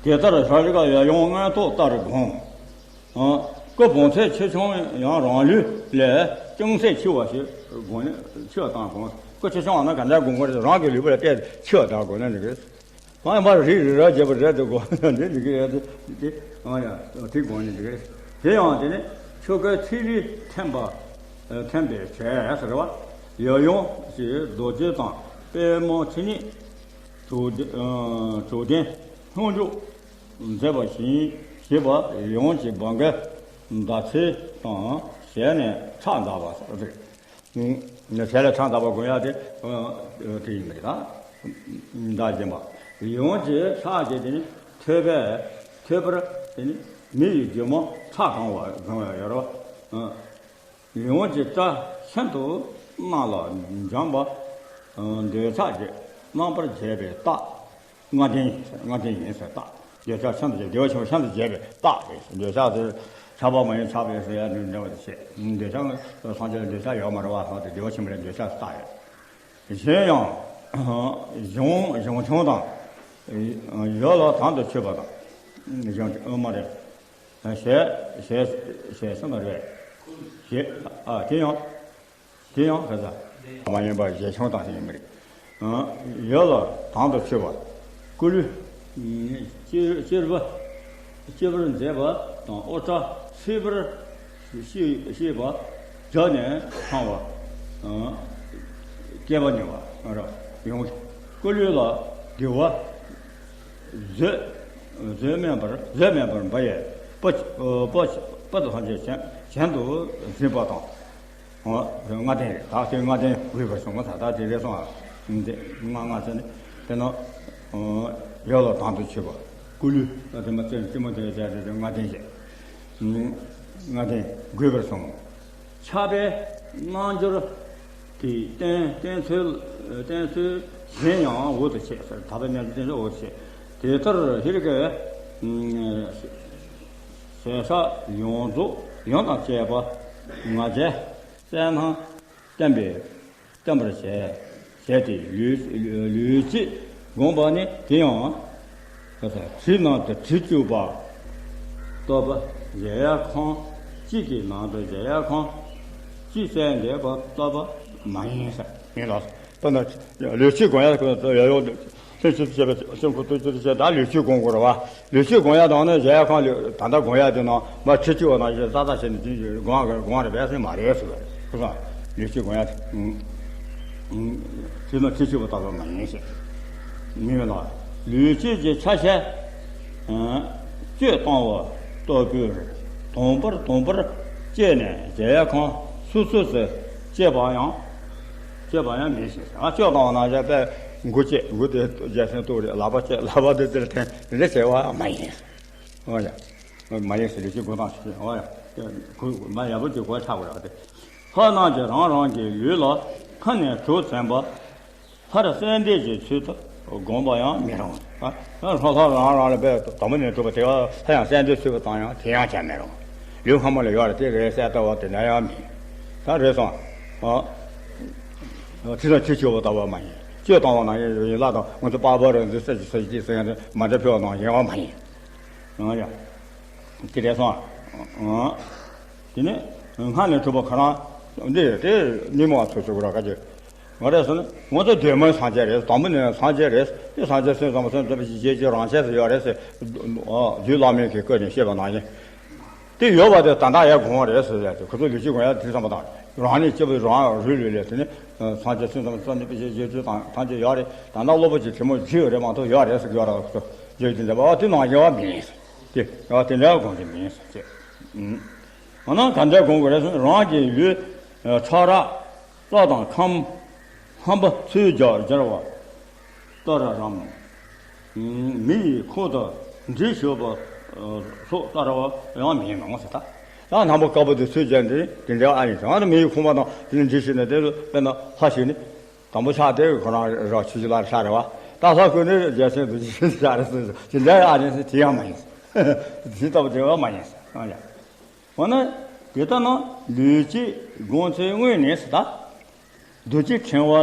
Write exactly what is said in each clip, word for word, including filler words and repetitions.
དེ་ལྟར་ཞབས་ཀྱི་ཡབ་ཡུམ་མངོན་རྟོགས་ལྟར་བསྒོམ། ཨ། སྐུ་བོང་ཚད་ཆེ་ཆུང་ཡང་རང་ལུས་ལས་ཅུང་ཟད་ཆེ་བ་ཞིག་བསྒོམ་ནས་ཆེ་བ་དང་བསྒོམ། སྐུ་ཆེ་ཆུང་བ་ན་ག་འདྲ་བསྒོམ་དགོས་རེད། རང་གི་ལུས་པོ་ལ་བལྟས་ཆེ་བ་དག་བསྒོམ་ན་འགྲིག་གི་རེད། ཨ། མར་རིལ་རིལ་ར་བྱེད་པ་རེད་དེ་དགོས་ན་འདི་འགྲིག་གི་རེད་དེ། ཨ་ཡ། དེ་དགོས་ན་འགྲིག་གི་རེད། དེ་ཡང་དེ་ནི་ཆོ་ག་ཚིག་རིས་འཐེན་པ། འཐེན་པའི་གྲས་ཟེར་བ། ཡབ་ཡུམ་གྱི་རྡོ་རྗེ་དང་པདྨོ་མཚན་ཉིད། དྲུག་ལྡན། དྲུག་ལྡན་སྙོམས་འཇུག་མཛད་པ་བཞིན་བྱེད་པ་ཡོངས་ཀྱི་བང་ག་ཟླ་ཚེས་དང་ཞལ་ནས་ཁྲག་འཛག་པ་ཟེར། ཞལ་ལས་ཁྲག་འཛག་པ་བསྒོམ་ཡག་དེ་དེ་ཡིན་པ་རེད། ད་ཟླ་བཞིན་པ་ཡོངས་ཀྱི་ཁྲག་གིས་དེ་ནི་ཐོད་པས་ཐོད་པར་དེ་ནི་མི་ཡི་རྒྱུ་མ་ཁྲག་གང་བ་བཟང་བ་ཡོད་རོ། ཡོངས་ཀྱི་སྐྲ་ཤིན་ཏུ་རྣམས་ལ་འཇམ་པ། འདོད་ཆགས་ཀྱི་རྣམ་པར་བྱས་པའི་རྟགས། ལྔ་ལྡན་ཡིན་ཟེར། ལྔ་ལྡན་ཡིན་ཟེར་རྟགས། འདོད་ཆགས་ཤིན་ཏུ་བྱས། བདེ་བ་ཆེན་པོ་ཤིན་ཏུ་བྱས་པའི་རྟགས་རེད། འདོད་ཆགས་དེ་ཆགས་པ་མ་ཡིན་ཆགས་པའི་ཟེར་ཡ་འདི་འདྲ་བ་དེ་བྱེད། འདོད་ཆགས་སངས་རྒྱས་ལ་འདོད་ཆགས་ཡོད་མ་རེད་བ། ཧ་དེ་བདེ་བ་ཆེན་པོ་ལ་འདོད་ཆགས་རྟགས་ཡོད། གཞན་ཡང་གཞུང་གཞུང་ཆུང་དང་། ཡུལ་ལ་དམ་དུ་ཆུད་པ་དང་། གཞུང་ཨོ་མ་རེད། ཞལ་ཞལ་ཞལ་གསུམ་པ་རེད། ཞལ། ཨ། དེ་ཡང་དེ་ཡང་ག་ས་མ་ཡིན་པ་ཞལ་ཆུང་དང་ཞིག་ཡིན་པ་རེད། ཡུལ་ལ་དམ་དུ་ཆུད་པ། སྐུ་ལུས་སྤྱི་སྤྱི་པ་སྤྱི་པར་མཛད་པ་དང་། དབུ་སྐྲ་སིལ་བུར་ཤེས་ཤེས་པ་བྱས་ནས་འཕངས་པ། སྐེད་པ་ཉེ་བ་ར་ཡོངས། སྐུ་ལུས་ལ་དགེ་བ་བཟོད་བཟོད་མེད་པར་བཟོད་མེད་པར་འབད་ཡས་སྤུ་སྤུ་སྤུ་དང་ཐམས་ཅད་གྱེན་དུ་གཟིགས་པ་དང་། ལྔ་ལྡན་རེད། ད་དེ་ལྔ་ལྡན་དགོས་པར་གསུངས་པ། ད་ད་དེ་རེད་སོང་། ཨ། འདི་ལྔ་ལྔ་ཟེར་ནས་དེ་ན་ཡུལ་ལ་དམ་དུ་ཆུད་པ། སྐུ་ལུས་ད་དེ་མ་ཚད་སྤྱི་མོ་དེ་བྱས་ཏེ་ལྔ་ལྡན་བྱས། ལྔ་ལྡན་དགོས་པར་གསུངས། ཕྱག་པའི་རྣལ་འབྱོར་གྱི་རྟེན་རྟེན་མཚོའི་རྟེན་མཚོའི་གཞན་ཡང་འོད་དུ་ཆེ་ཟེར། ཕྱག་པའི་རྣལ་འབྱོར་རྟེན་མཚོའི་འོད་དུ་ཆེ། དེ་ལྟར་ཧེ་རུ་ཀའི་ཞལ་ཕྱག་ཡོངས་རྫོགས་ཡོངས་དང་བཅས་པ་ང་རྒྱལ་གསལ་སྣང་བསྟན་པའི་བསྟན་པར་བྱས། བྱས་ཏེ་ལུས་ལུས་གཅིག་བསྒོམས་པ་ནི། དེ་ཡང་གྲི་ནང་དུ་གྲི་བཅུག་པ་ལྟ་བུ། གཞལ་ཡས་ཁང་གཅིག་གི་ནང་དུ་གཞལ་ཡས་ཁང་གཅིག་གསལ་འདེབས་པ་ལྟ་བུ་མ་ཡིན་ཟེར། ཡིན་ལ། དཔེར་ན་ལུས་གཅིག་བསྒོམ་ཡ་ཡོད་ཡོད། ལྷན་ཅིག་ཏུ་བྱས་པའི་སེམས་ཁོ་ཏུ་ཅི་ཏུ་བྱས། ད་ལུས་གཅིག་བསྒོམ་དགོས་རེད་བ། ལུས་གཅིག་བསྒོམ་ཡ་དང་ནི་གཞལ་ཡས་ཁང་ལུས་ད་ལྟ་བསྒོམ་ཡ་དེ་ནང་མ་ཁྲི་གཅིག་བ་ནང་བཞིན་ཙག་ཙག་བྱས་ནས་དེ་བསྒོམ་བསྒོམ་རེད་པས་སེམས་མ་རེད་ཟེར་བ་རེད། ཁོ་ཚོ་ལུས་གཅིག་བསྒོམ་ཡ་དེ་ཨུམ་ཨུམ་དེ་ནི་ཁྲི་གཅིག་པ་ལྟ་བུ་མ་ཡིན་ཞེས་ཉེ་བའི་ལ། ལུས་གཅིག་གི་ཆ་ཤས་སྤྱོད་བཏང་བ་ལྟ་བུར་དང་པོར་དང་པོར་བཅད་ནས་གཞལ་ཡས་ཁང་སོ་སོ་སུ་བཅད་པ་ཡང་། གཅོད་པ་ཡང་མིན་ཞེས། ཨ། གཅོད་དང་ན་བཞག་པས་མགུ་བཅད། མགུ་དེ་རྒྱལ་སྲས་ལྟོ་རེད། ལག་པ་བཅད། ལག་པ་དེ་དེར་འཐེན་རེ་བྱས་པ་མ་ཡིན། འོ་ཡ། མ་ཡིན་ཟེར་ལུས་ཀྱི་མགུ་དང་ཞིག་འོ་ཡ། མ་ཡག་པོ་དེ་གོ་ཆག་པ་རེད་དེ། ལྷ་རྣམས་ཀྱིས་རང་རང་གི་ལུས་ལ་ཁ་ནས་གྲོགས་འཛིན་པ། ལྷར་གསལ་འདེབས་ཀྱི་ཚུལ་དུ་བསྒོམ་པ་ཡང་མི་རུང་། ལྷ་ལྷ་རང་རང་ལ་བས་དང་པོ་ནས་གྲུབ་པ་དེ་ལྷ་ཡང་གསལ་འདེབས་ཚུལ་དུ་བཏང་ཡང་དེ་ཡང་བྱ་མི་རུང་། ལུས་སྔ་མོ་ལ་ཡོད་རེད། དེ་རེད་གསལ་ལྟ་བ་དེ་འདྲ་ཡང་མིན། ད་རེད་སོང་། ཨ། ཁྲི་དང་ཁྲི་ཆུ་བོ་ལྟ་བུ་མ་ཡིན། གཅོད་བཏང་བ་ནང་བཞིན་ཡིན་ལ་དང་ང་ཚོ་པགས་པ་རེད། འཛིན་ས་ཀྱི་ས་ཀྱི་ས་ཀྱི་མ་འདྲ་ཕེ་བ་ནང་བཞིན་བ་མ་ཡིན། ཨ་ཡ། དེ་རེད་སོང་། ཨ། དེ་ནས་སྔར་ནས་གྲུབ་པ་ཁོ་རང་འདི་དེ་ཉིན་མོ་བ་ཚོ་ཚོ་གུ་ར་ག་ཅི། ང་རེད་ཟེར་ན་ང་ཚོ་གདོད་མའི་སངས་རྒྱས་རེད། དང་པོ་ནས་སངས་རྒྱས་རེད། དེ་སངས་རྒྱས་སེམས་ཙམ་སེམས་ཙམ་ཞིག་རྗེས་ཀྱི་རང་ཆས་སུ་ཡོད་རེད་ཟེར། རྒྱུད་བླ་མའི་གི་སྐད་ནས་བཤད་པ་ནང་བཞིན། དེ་ཡོད་པ་དེ་ད་ལྟ་ཡང་དགོངས་པ་རེད་ཟེར་ཡ་དེ། ཁོ་ཚོ་ལུས་ཀྱི་དགོངས་ཡ་དེ་བསམ་པ་དང་རང་ཉིད་སྐྱེ་བོའི་རང་རུས་ལུས་ལས་དེ་ནི་སངས་རྒྱས་སེམས་ཙམ་སེམས་ནི་པའི་ཞེས་བརྗོད་ཚུལ་དང་ཐམས་ཅད་ཡོད་རེད། ད་ལྟ་སློབ་དཔོན་གྱི་དྲི་མོ་བརྗོད་རེད་མ་གཏོགས་ཡོད་རེད་ཟེར་གྱི་ཡོད་རེད། ཁོ་ཚོ་བརྗོད་ཀྱི་འདི་འདྲ་བ་དེ་ནང་བཞིན་བ་མིན་ཟེར། དེ་ཡང་དེ་འདྲ་དགོངས་ཀྱི་མིན་ཟེར་ཅེས། འོ་ན་ག་འདྲ་དགོངས་དགོས་རེད་ཟེར་ན། རང་གི་ལུས་ཕྲ་རགས་རྩྭ་དང་ཁམས་ལྷམ་པ་ཚོས་སྦྱར་སྦྱར་བ་ལྟར་རམ། མི་ཡི་ཁོང་དུ་འདྲིས་ཞུགས་པ་སོགས་ལྟར་བ་ཡང་མིན་ནོ་ཟེར། ད་ད་ལྷམ་པ་དཀར་པོ་དེ་ཚོས་སྦྱར་འདི་དེ་འདྲ་ཨ་ཡིན་ཟེར། ཨ་ནི་མི་ཡི་ཁོང་པ་དང་དེ་ནི་འདྲིས་ཞུགས་ནས་དེ་དཔེར་ན་ལྷ་ཞིག་ནི་དང་པོ་ཆགས་དེ་ཁོ་རང་ར་ཆུ་ཆུ་ལ་ཆགས་རེད་བ། ད་ལྷ་ཁོ་ནི་རྒྱལ་སྲས་འདུ་བྱེད་ཆགས་རེད་ཟེར། དེ་འདྲ་ཨ་ཡིན་ཟེར། དེ་ཡང་མ་ཡིན་ཟེར། དེ་ལྟ་བུ་དེ་བ་མ་ཡིན་ཟེར། ཨ་ཡ། འོ་ན་དེ་ལྟ་ན་ལུས་གཅིག་བསྒོམ་ཚུལ་དངོས་ནི་ཟེར་ད། རྡོ་རྗེ་ཕྲེང་བ་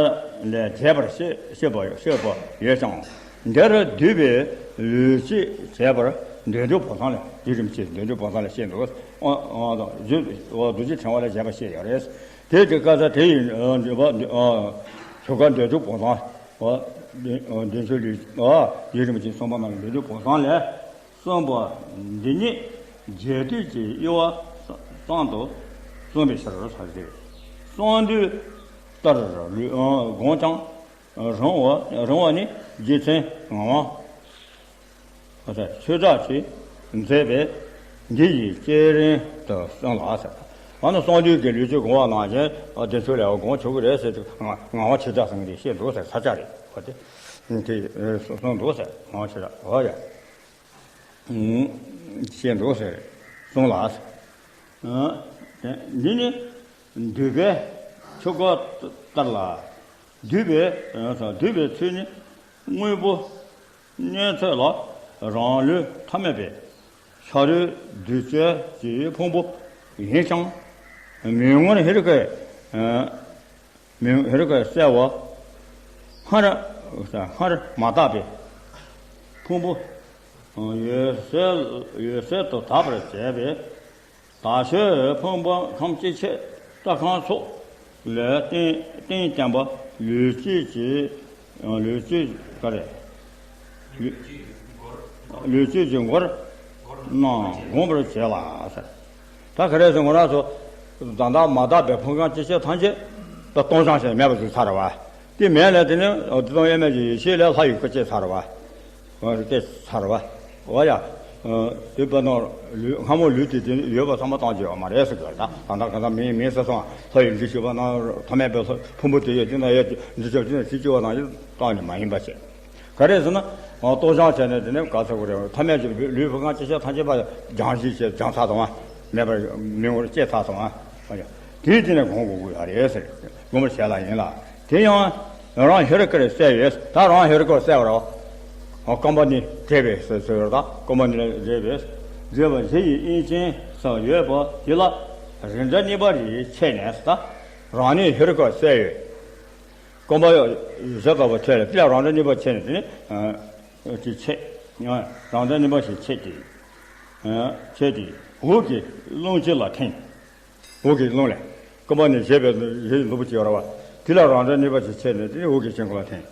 ལས་རྒྱས་པར་བཤད་བཤད་པ་བཤད་པ་ཡོད་ཀྱང་ འདིར་འདུས་པའི་ལུས་ཅེས་བྱ་བར་འདོད་འཇོ་བོ་ཚང་ལས། ཡུལ་རིན་པོ་ཆེ་འདོད་འཇོ་བོ་ཚང་ལས་བཤད་འདུག། ཨོ་ཨོ་དང་རྗེ་རྡོ་རྗེ་ཕྲེང་བ་ལས་བྱས་པ་བཤད་ཡོད་རེད། དེ་ཀྱི་བཀའ་ས་དེ་ཡི་འདུས་པ་ཆོ་ག་འདོད་འཇོ་བོ་ཚང་། འདོད་འཇོ་ལུས། ཡུལ་རིན་པོ་ཆེ་གསུངས་པ་རྣམས་འདོད་འཇོ་བོ་ཚང་ལས། གསུངས་པ་འདི་ཉིད་རྒྱས་བསྡུས་ཀྱི་དབྱེ་བ་ཙམ་དུ་གསུངས་པའི་ཕྱིར་ཟེར་ཏེ། གསང་འདུས་ལྟར་ལུས་དགོངས་ཀྱང་རིང་བ་རིང་བ་ནི་རྗེ་བཙུན་ངག་དབང་ཆོས་གྲགས་ཀྱིས་མཛད་པའི་འདི་ཡི་བསྐྱེད་རིམ་དུ་གསུངས་ལ་ཟེར། ཨ་ནི་གསང་འདུས་ཀྱི་ལུས་ཀྱི་དགོངས་པ་ནང་བཞིན་བདེ་མཆོག་ལས་དགོངས་ཆོག་གི་རེད་ཟེར་དུས། ངག་དབང་ཆོས་གྲགས་ཟེར་མཁན་དེ་བཤད་འདུག་ཟེར། ས་སྐྱ་རེད། ཨོ་དེ་དེ་གསུངས་འདུག་ཟེར། ངག་དབང་ཆོས་གྲགས། ཨོ་ཡ། བཤད་འདུག་ཟེར་གསུངས་ལ། འདི་ནི་འདུས་པའི་ཆོ་ག་ལྟར་ལ། འདུས་པའི་འདུས་པའི་ཚུལ་ནི་དངོས་པོ་གནས་ཚད་ལ་རང་ལུས་ཐ་མལ་པའི་ཕྱི་རོལ་གདུལ་བྱ་གི་ཕུང་པོ་ཡིན་ཀྱང་། མི་ངོར་ཧེ་རུ་ཀའི། མི་ཧེ་རུ་ཀའི་གསལ་བ་སྔར་སྔར་མ་དག་པའི་ཕུང་པོ་འོད་གསལ་འོད་གསལ་དུ་དག་པར་བྱས་པས། དག་ཤོས་ཕུང་པོ་ཁམས་ཅན་ཆེ་ས་ཁམས་སོགས་ལས་རྟེན་རྟེན་བརྟེན་པ་ལུས་སྐྱེས་ཀྱི་ལུས་སྐྱེས་ག་རེ། ལུས་ལུས་སྐྱེས་ཀྱི་མགོར་རྣམས་བསྒོམ་པར་བྱེད་ལ་ཟེར། ད་ག་རེ་ཟེར་ང་རང་ཚོ་ད་ལྟ་མ་དག་པའི་ཕུང་ཁམས་ཅན་ཆེ་ཐམས་ཅད་ད་སྟོང་ཞིང་ཞེན་མེད་པ་བཟོས་ཚར་བ། དེ་མེད་ལས་དེ་ནི་བདེ་སྟོང་དབྱེར་མེད་ཀྱི་ཡེ་ཤེས་ལས་ལྷ་ཡི་སྐུ་སྐྱེས་ཚར་བ། སྐྱེས་ཚར་བ། འོ་ཡ། དེ་དཔེར་ན་ལུས་སྔ་མོ་ལུས་དེ་དེ་ཡོད་པ་ཚང་མ་བཏང་རྒྱུ་ཡོད་མ་རེད་ཟེར་གི་རེད། ད་ད་ལྟ་གང་ལྟར་མིང་མིང་ཟེར་སོང་། ལྷ་ཡི་འདི་ཞུ་བ་ན་ཐ་མལ་པའི་ལྷ་ཕུང་པོ་དེ་ཡོད་དེ་ན་ཡོད་འདི་ཞུ་དེ་ན་ཞིག་ཅི་བ་ན་ཡོད་བཏང་ནི་མ་ཡིན་པ་བྱས། ག་རེ་ཟེར་ན། སྟོང་ཞིང་བྱས་ནས་དེ་ནས་ག་ཚོད་གོ་རེད། ཐ་མལ་གྱི་ལུས་ཕུང་ཁམས་ཅན་ཆེ་ཐམས་ཅད་པ་སྦྱང་ཞིག་བྱས་སྦྱང་ཚར་སོང་བ། མེད་པར་མི་ངོར་སྐྱེས་ཚར་སོང་བ། དེའི་སྟེང་ནས་གོང་དགོས་ཀྱི་ཡོད་རེད་ཟེར། དགོངས་པར་བྱས་ལ་ཡིན་ལ། དེ་ཡང་རང་ཧེ་རུ་ཀར་གསལ་བས། ད་རང་ཧེ་རུ་ཀར་གསལ་བར། རྐང་པ་ནི་བགྲད་པས་ཟེར་ཟེར་བ་དང་། རྐང་པ་ནི་བགྲད་པས་བགྲད་པ་གཞི་ཡི་དབྱིངས་ཅན་སུ་ཡོད་པ་དེ་ལ་རིགས་འདྲ་གཉིས་པ་རེ་ཕྱེ་ནས་ད་རང་ནི་ཧེ་རུ་ཀར་གསལ་བས། རྐང་པ་གཞི་ལྟ་བུ་ཕྱེ་ནས་དེ་ལ་རང་འདྲ་གཉིས་པ་ཕྱེ་ནས་དེ་ནི་ཅི་ཕྱེ། རང་འདྲ་གཉིས་པ་ཞིག་ཕྱེ་སྟེ། ཕྱེ་སྟེ་འོག་གི་རླུང་གཅིག་ལ་འཐེན། འོག་གི་རླུང་ལས། རྐང་པ་ནས་བཞེས་པའི་བཞེས་ཀྱི་ནོར་བུ་ཅིག་ཡོད་རེད་བ། དེ་ལ་རང་འདྲ་གཉིས་པ་ཞིག་ཕྱེ་ནས་དེ་ནི་འོག་གི་དཀྱིལ་འཁོར་ལ་འཐེན།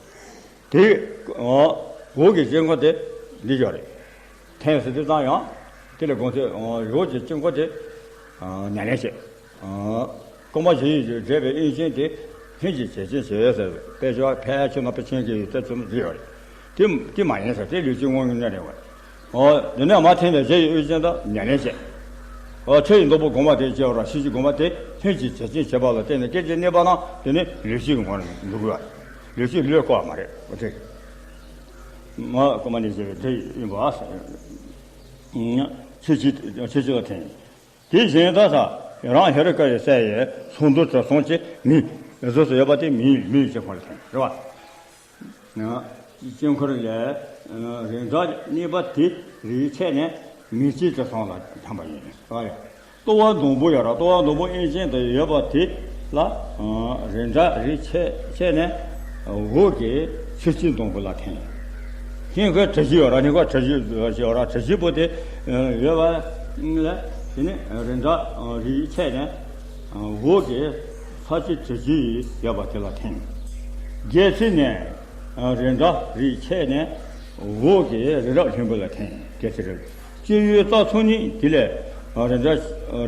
དེ། འོག་གི་དཀྱིལ་འཁོར་དེ་འདི་ཡོད་རེད། འཐེན་ཟེར་དུས་ཙང་ཡང་། དེ་ལ་དགོངས་ཚུལ་འོག་གི་དཀྱིལ་འཁོར་དེ་ཉམས་ལེན་བྱེད། རྐང་པ་བཞི་ཡིས་བགྲད་པའི་དབྱིངས་ཅན་དེ་ལྷན་ཅིག་བྱེད་ཅིང་བྱེད་ཟེར་བའི་དཔེ་ཆ་ཕལ་ཆེར་ནང་པའི་ཆོས་ཀྱི་ཡིག་ཚད་ཚུལ་འདི་ཡོད་རེད། དེ་དེ་མ་ཡིན་ཟེར། དེ་ལུས་ཀྱི་དངོས་ཉིད་རེད་བ། འོ་དེ་ནས་མར་འཐེན་པའི་རྗེ་ཡི་དབྱིངས་ཅན་དུ་ཉམས་ལེན་བྱེད། འོ་ཆོས་ཀྱི་བདག་པོ་དགོངས་པ་དེ་སྐྱེ་བ་རང་ཤེས་ཀྱི་དགོངས་པ་དེ་ལྷན་ཅིག་བྱེད་ཅིང་བྱེད་པ་ལ་བརྟེན་ནས་སྐད་ཅིག་གནས་པ་ན་དེ་ནི་ལུས་ཀྱི་ངོར་འདུག་གི་བ། ལུས་ཀྱི་ལུས་བསྐོར་བ་མ་རེད། འོ་དེ། མ་རྐང་པ་ནས་བཞེས་པའི་དེ་ཡིན་པ། ཆོས་ཀྱི་ཆོས་ཀྱི་ལ་འཐེན། དེ་བཞིན་དུ་ས་རང་ཧེ་རུ་ཀ་ཡི་གསལ་བའི་ཚོགས་འདུ་དྲི་བསུང་གི་མིང་གཟུགས་སུ་ཡོད་པ་དེ་མིང་མིང་དཀྱིལ་འཁོར་ལ་འཐེན་རེད་བ། དཀྱིལ་འཁོར་ལས་རིགས་འདྲ་གཉིས་པ་དེ་རེ་ཕྱེ་ནས་མིང་དཀྱིལ་དྲི་བསུང་ལ་འཐེན་པ་ཡིན་རེད་བ། ལྟོ་བ་སྡོང་པོ་ཡོད་ར། ལྟོ་བ་སྡོང་པོ་དབྱིངས་ཅན་དུ་ཡོད་པ་དེ་ལ་རིགས་འདྲ་རེ་ཕྱེ་ཕྱེ་ནས་འོག་གི་ཆུ་སྐྱེས་སྡོང་པོ་ལ་འཐེན། དཀྱིལ་འཁོར་དྲི་ཞིམ་ཡོད་ར། དཀྱིལ་འཁོར་དྲི་ཞིམ་ཡོད་ར། དྲི་ཞིམ་པོ་དེ་ཡོད་པ་ལ་དེ་ནས་རིགས་འདྲ་རེ་ཕྱེ་ནས་འོག་གི་ས་ཆུ་དྲི་ཞིམ་ཡོད་པ་དེ་ལ་འཐེན། བརྒྱད་ཅུ་ནས་རིགས་འདྲ་རེ་ཕྱེ་ནས་འོག་གི་རི་རབ་ལྷུན་པོ་ལ་འཐེན། བརྒྱད་ཅུ་རེ། སྤྱི་བོའི་རྩ་ཚུགས་ནི་དེ་ལས་རིགས་འདྲ་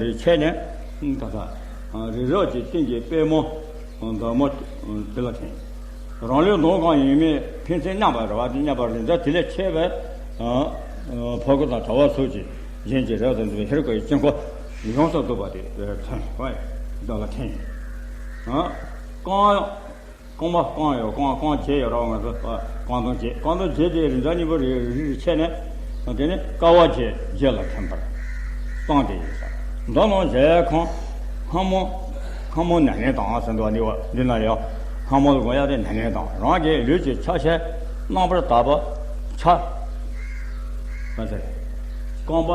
རེ་ཕྱེ་ནས་ད་ལྟ་རི་རབ་ཀྱི་སྟེང་གི་པད་མོ་འདབ་མ་དེ་ལ་འཐེན། རང་ལུས་གདོང་གང་ཡིན་མིན་ཕན་ཚུན་མཉམ་པ་རེད་བ། དེ་མཉམ་པ་རེད། འདྲ་དེ་ལས་ཆད་པའི་ཕོ་རྒོད་དང་གྲྭ་བ་སོགས་ཀྱི་གཞན་གྱི་རབ་ཏུ་འཛིན་པའི་ཧེ་རུ་ཀ་ཡི་དཀྱིལ་འཁོར་ཡོངས་སུ་རྫོགས་པ་དེ་འཐེན། བདག་ལ་འཐེན། རྐང་རྐང་པ་རྐང་ཡོད། རྐང་རྐང་བརྒྱད་ཡོད་ར། ང་ཚོ་རྐང་སྟོང་བརྒྱད། རྐང་སྟོང་བརྒྱད་དེ་རིགས་འདྲ་གཉིས་པོ་རེ་རེ་ཕྱེ་ནས་དེ་ནི་ཀ་བ་བརྒྱད་བརྒྱད་ལ་འཐེན་པར་གསུངས་ཏེ་ཡིན་ས། མདོ་ནང་གཞལ་ཡས་ཁང་སྔ་མོ་སྔ་མོ་ཉམས་ལེན་དང་ཟེར་འདུག་བ། འདི་བ་འདི་ན་ཡང་སྔ་མོ་ལ་དགོངས་ཡག་དེ་ཉམས་ལེན་དང་རང་གི་ལུས་ཀྱི་ཆ་ཤས་རྣམ་པར་དག་པ་ཆ་མ་ཟེར། རྐང་པ་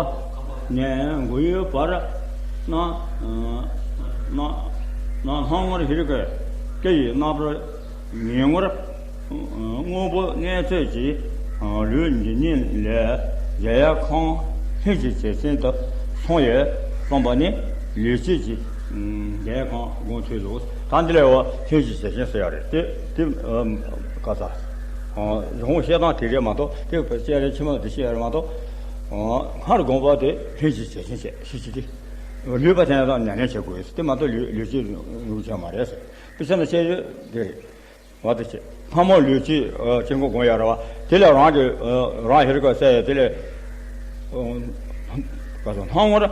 ནས་མགོ་ཡུ་བར་ན་ན་ན་ལྷམ་ངར་ཧེ་རུ་ཀ་སྐེ་ཡི་རྣམ་པར་ཉེ་ངོར་དངོས་པོ་གནས་ཚོད་ཀྱི་ ལུས་འདི་ཉིད་ལས་གཞལ་ཡས་ཁང་ལྷན་ཅིག་བྱེད་ཅན་དུ་སོང་ཡོད་གསུངས་པ་ནི་ལུས་བྱེད་ཀྱི་གཞལ་ཡས་ཁང་དགོངས་ཚུལ་ལོ། ད་འདི་ལས་འོ་ལྷན་ཅིག་བྱེད་ཅན་ཟེར་ཡ་རེད་དེ་དེ་ག་ས་གཞུང་བཤད་སྟངས་དེ་རེད་མ་གཏོགས་དེ་བཤད་རེད་ཕྱི་མ་དེ་བཤད་ཡ་རེད་མ་གཏོགས་སྔར་དགོངས་པ་དེ་ལྷན་ཅིག་བྱེད་ཅན་བྱེད་ཤེས་ཀྱི་དེ་ལུས་པ་དེ་ཡང་ཉམས་ལེན་བྱེད་དགོས་དེ་མ་གཏོགས་ལུས་ལུས་བྱེད་ལུགས་བྱ་མ་རེད་ཟེར་དཔེ་ཆ་ན་བཤད་ཡོད་དེ་རེད། བ་དེ་བྱེད། ལྷ་མོ་ལུས་བྱེད་ཅན་ཁོ་དགོངས་ཡ་ར་བ། དེ་ལས་རང་གི་རང་ཧེ་རུ་ཀ་གསལ་ཡ་དེ་ལས་ག་སོ་སྣང་ངོར་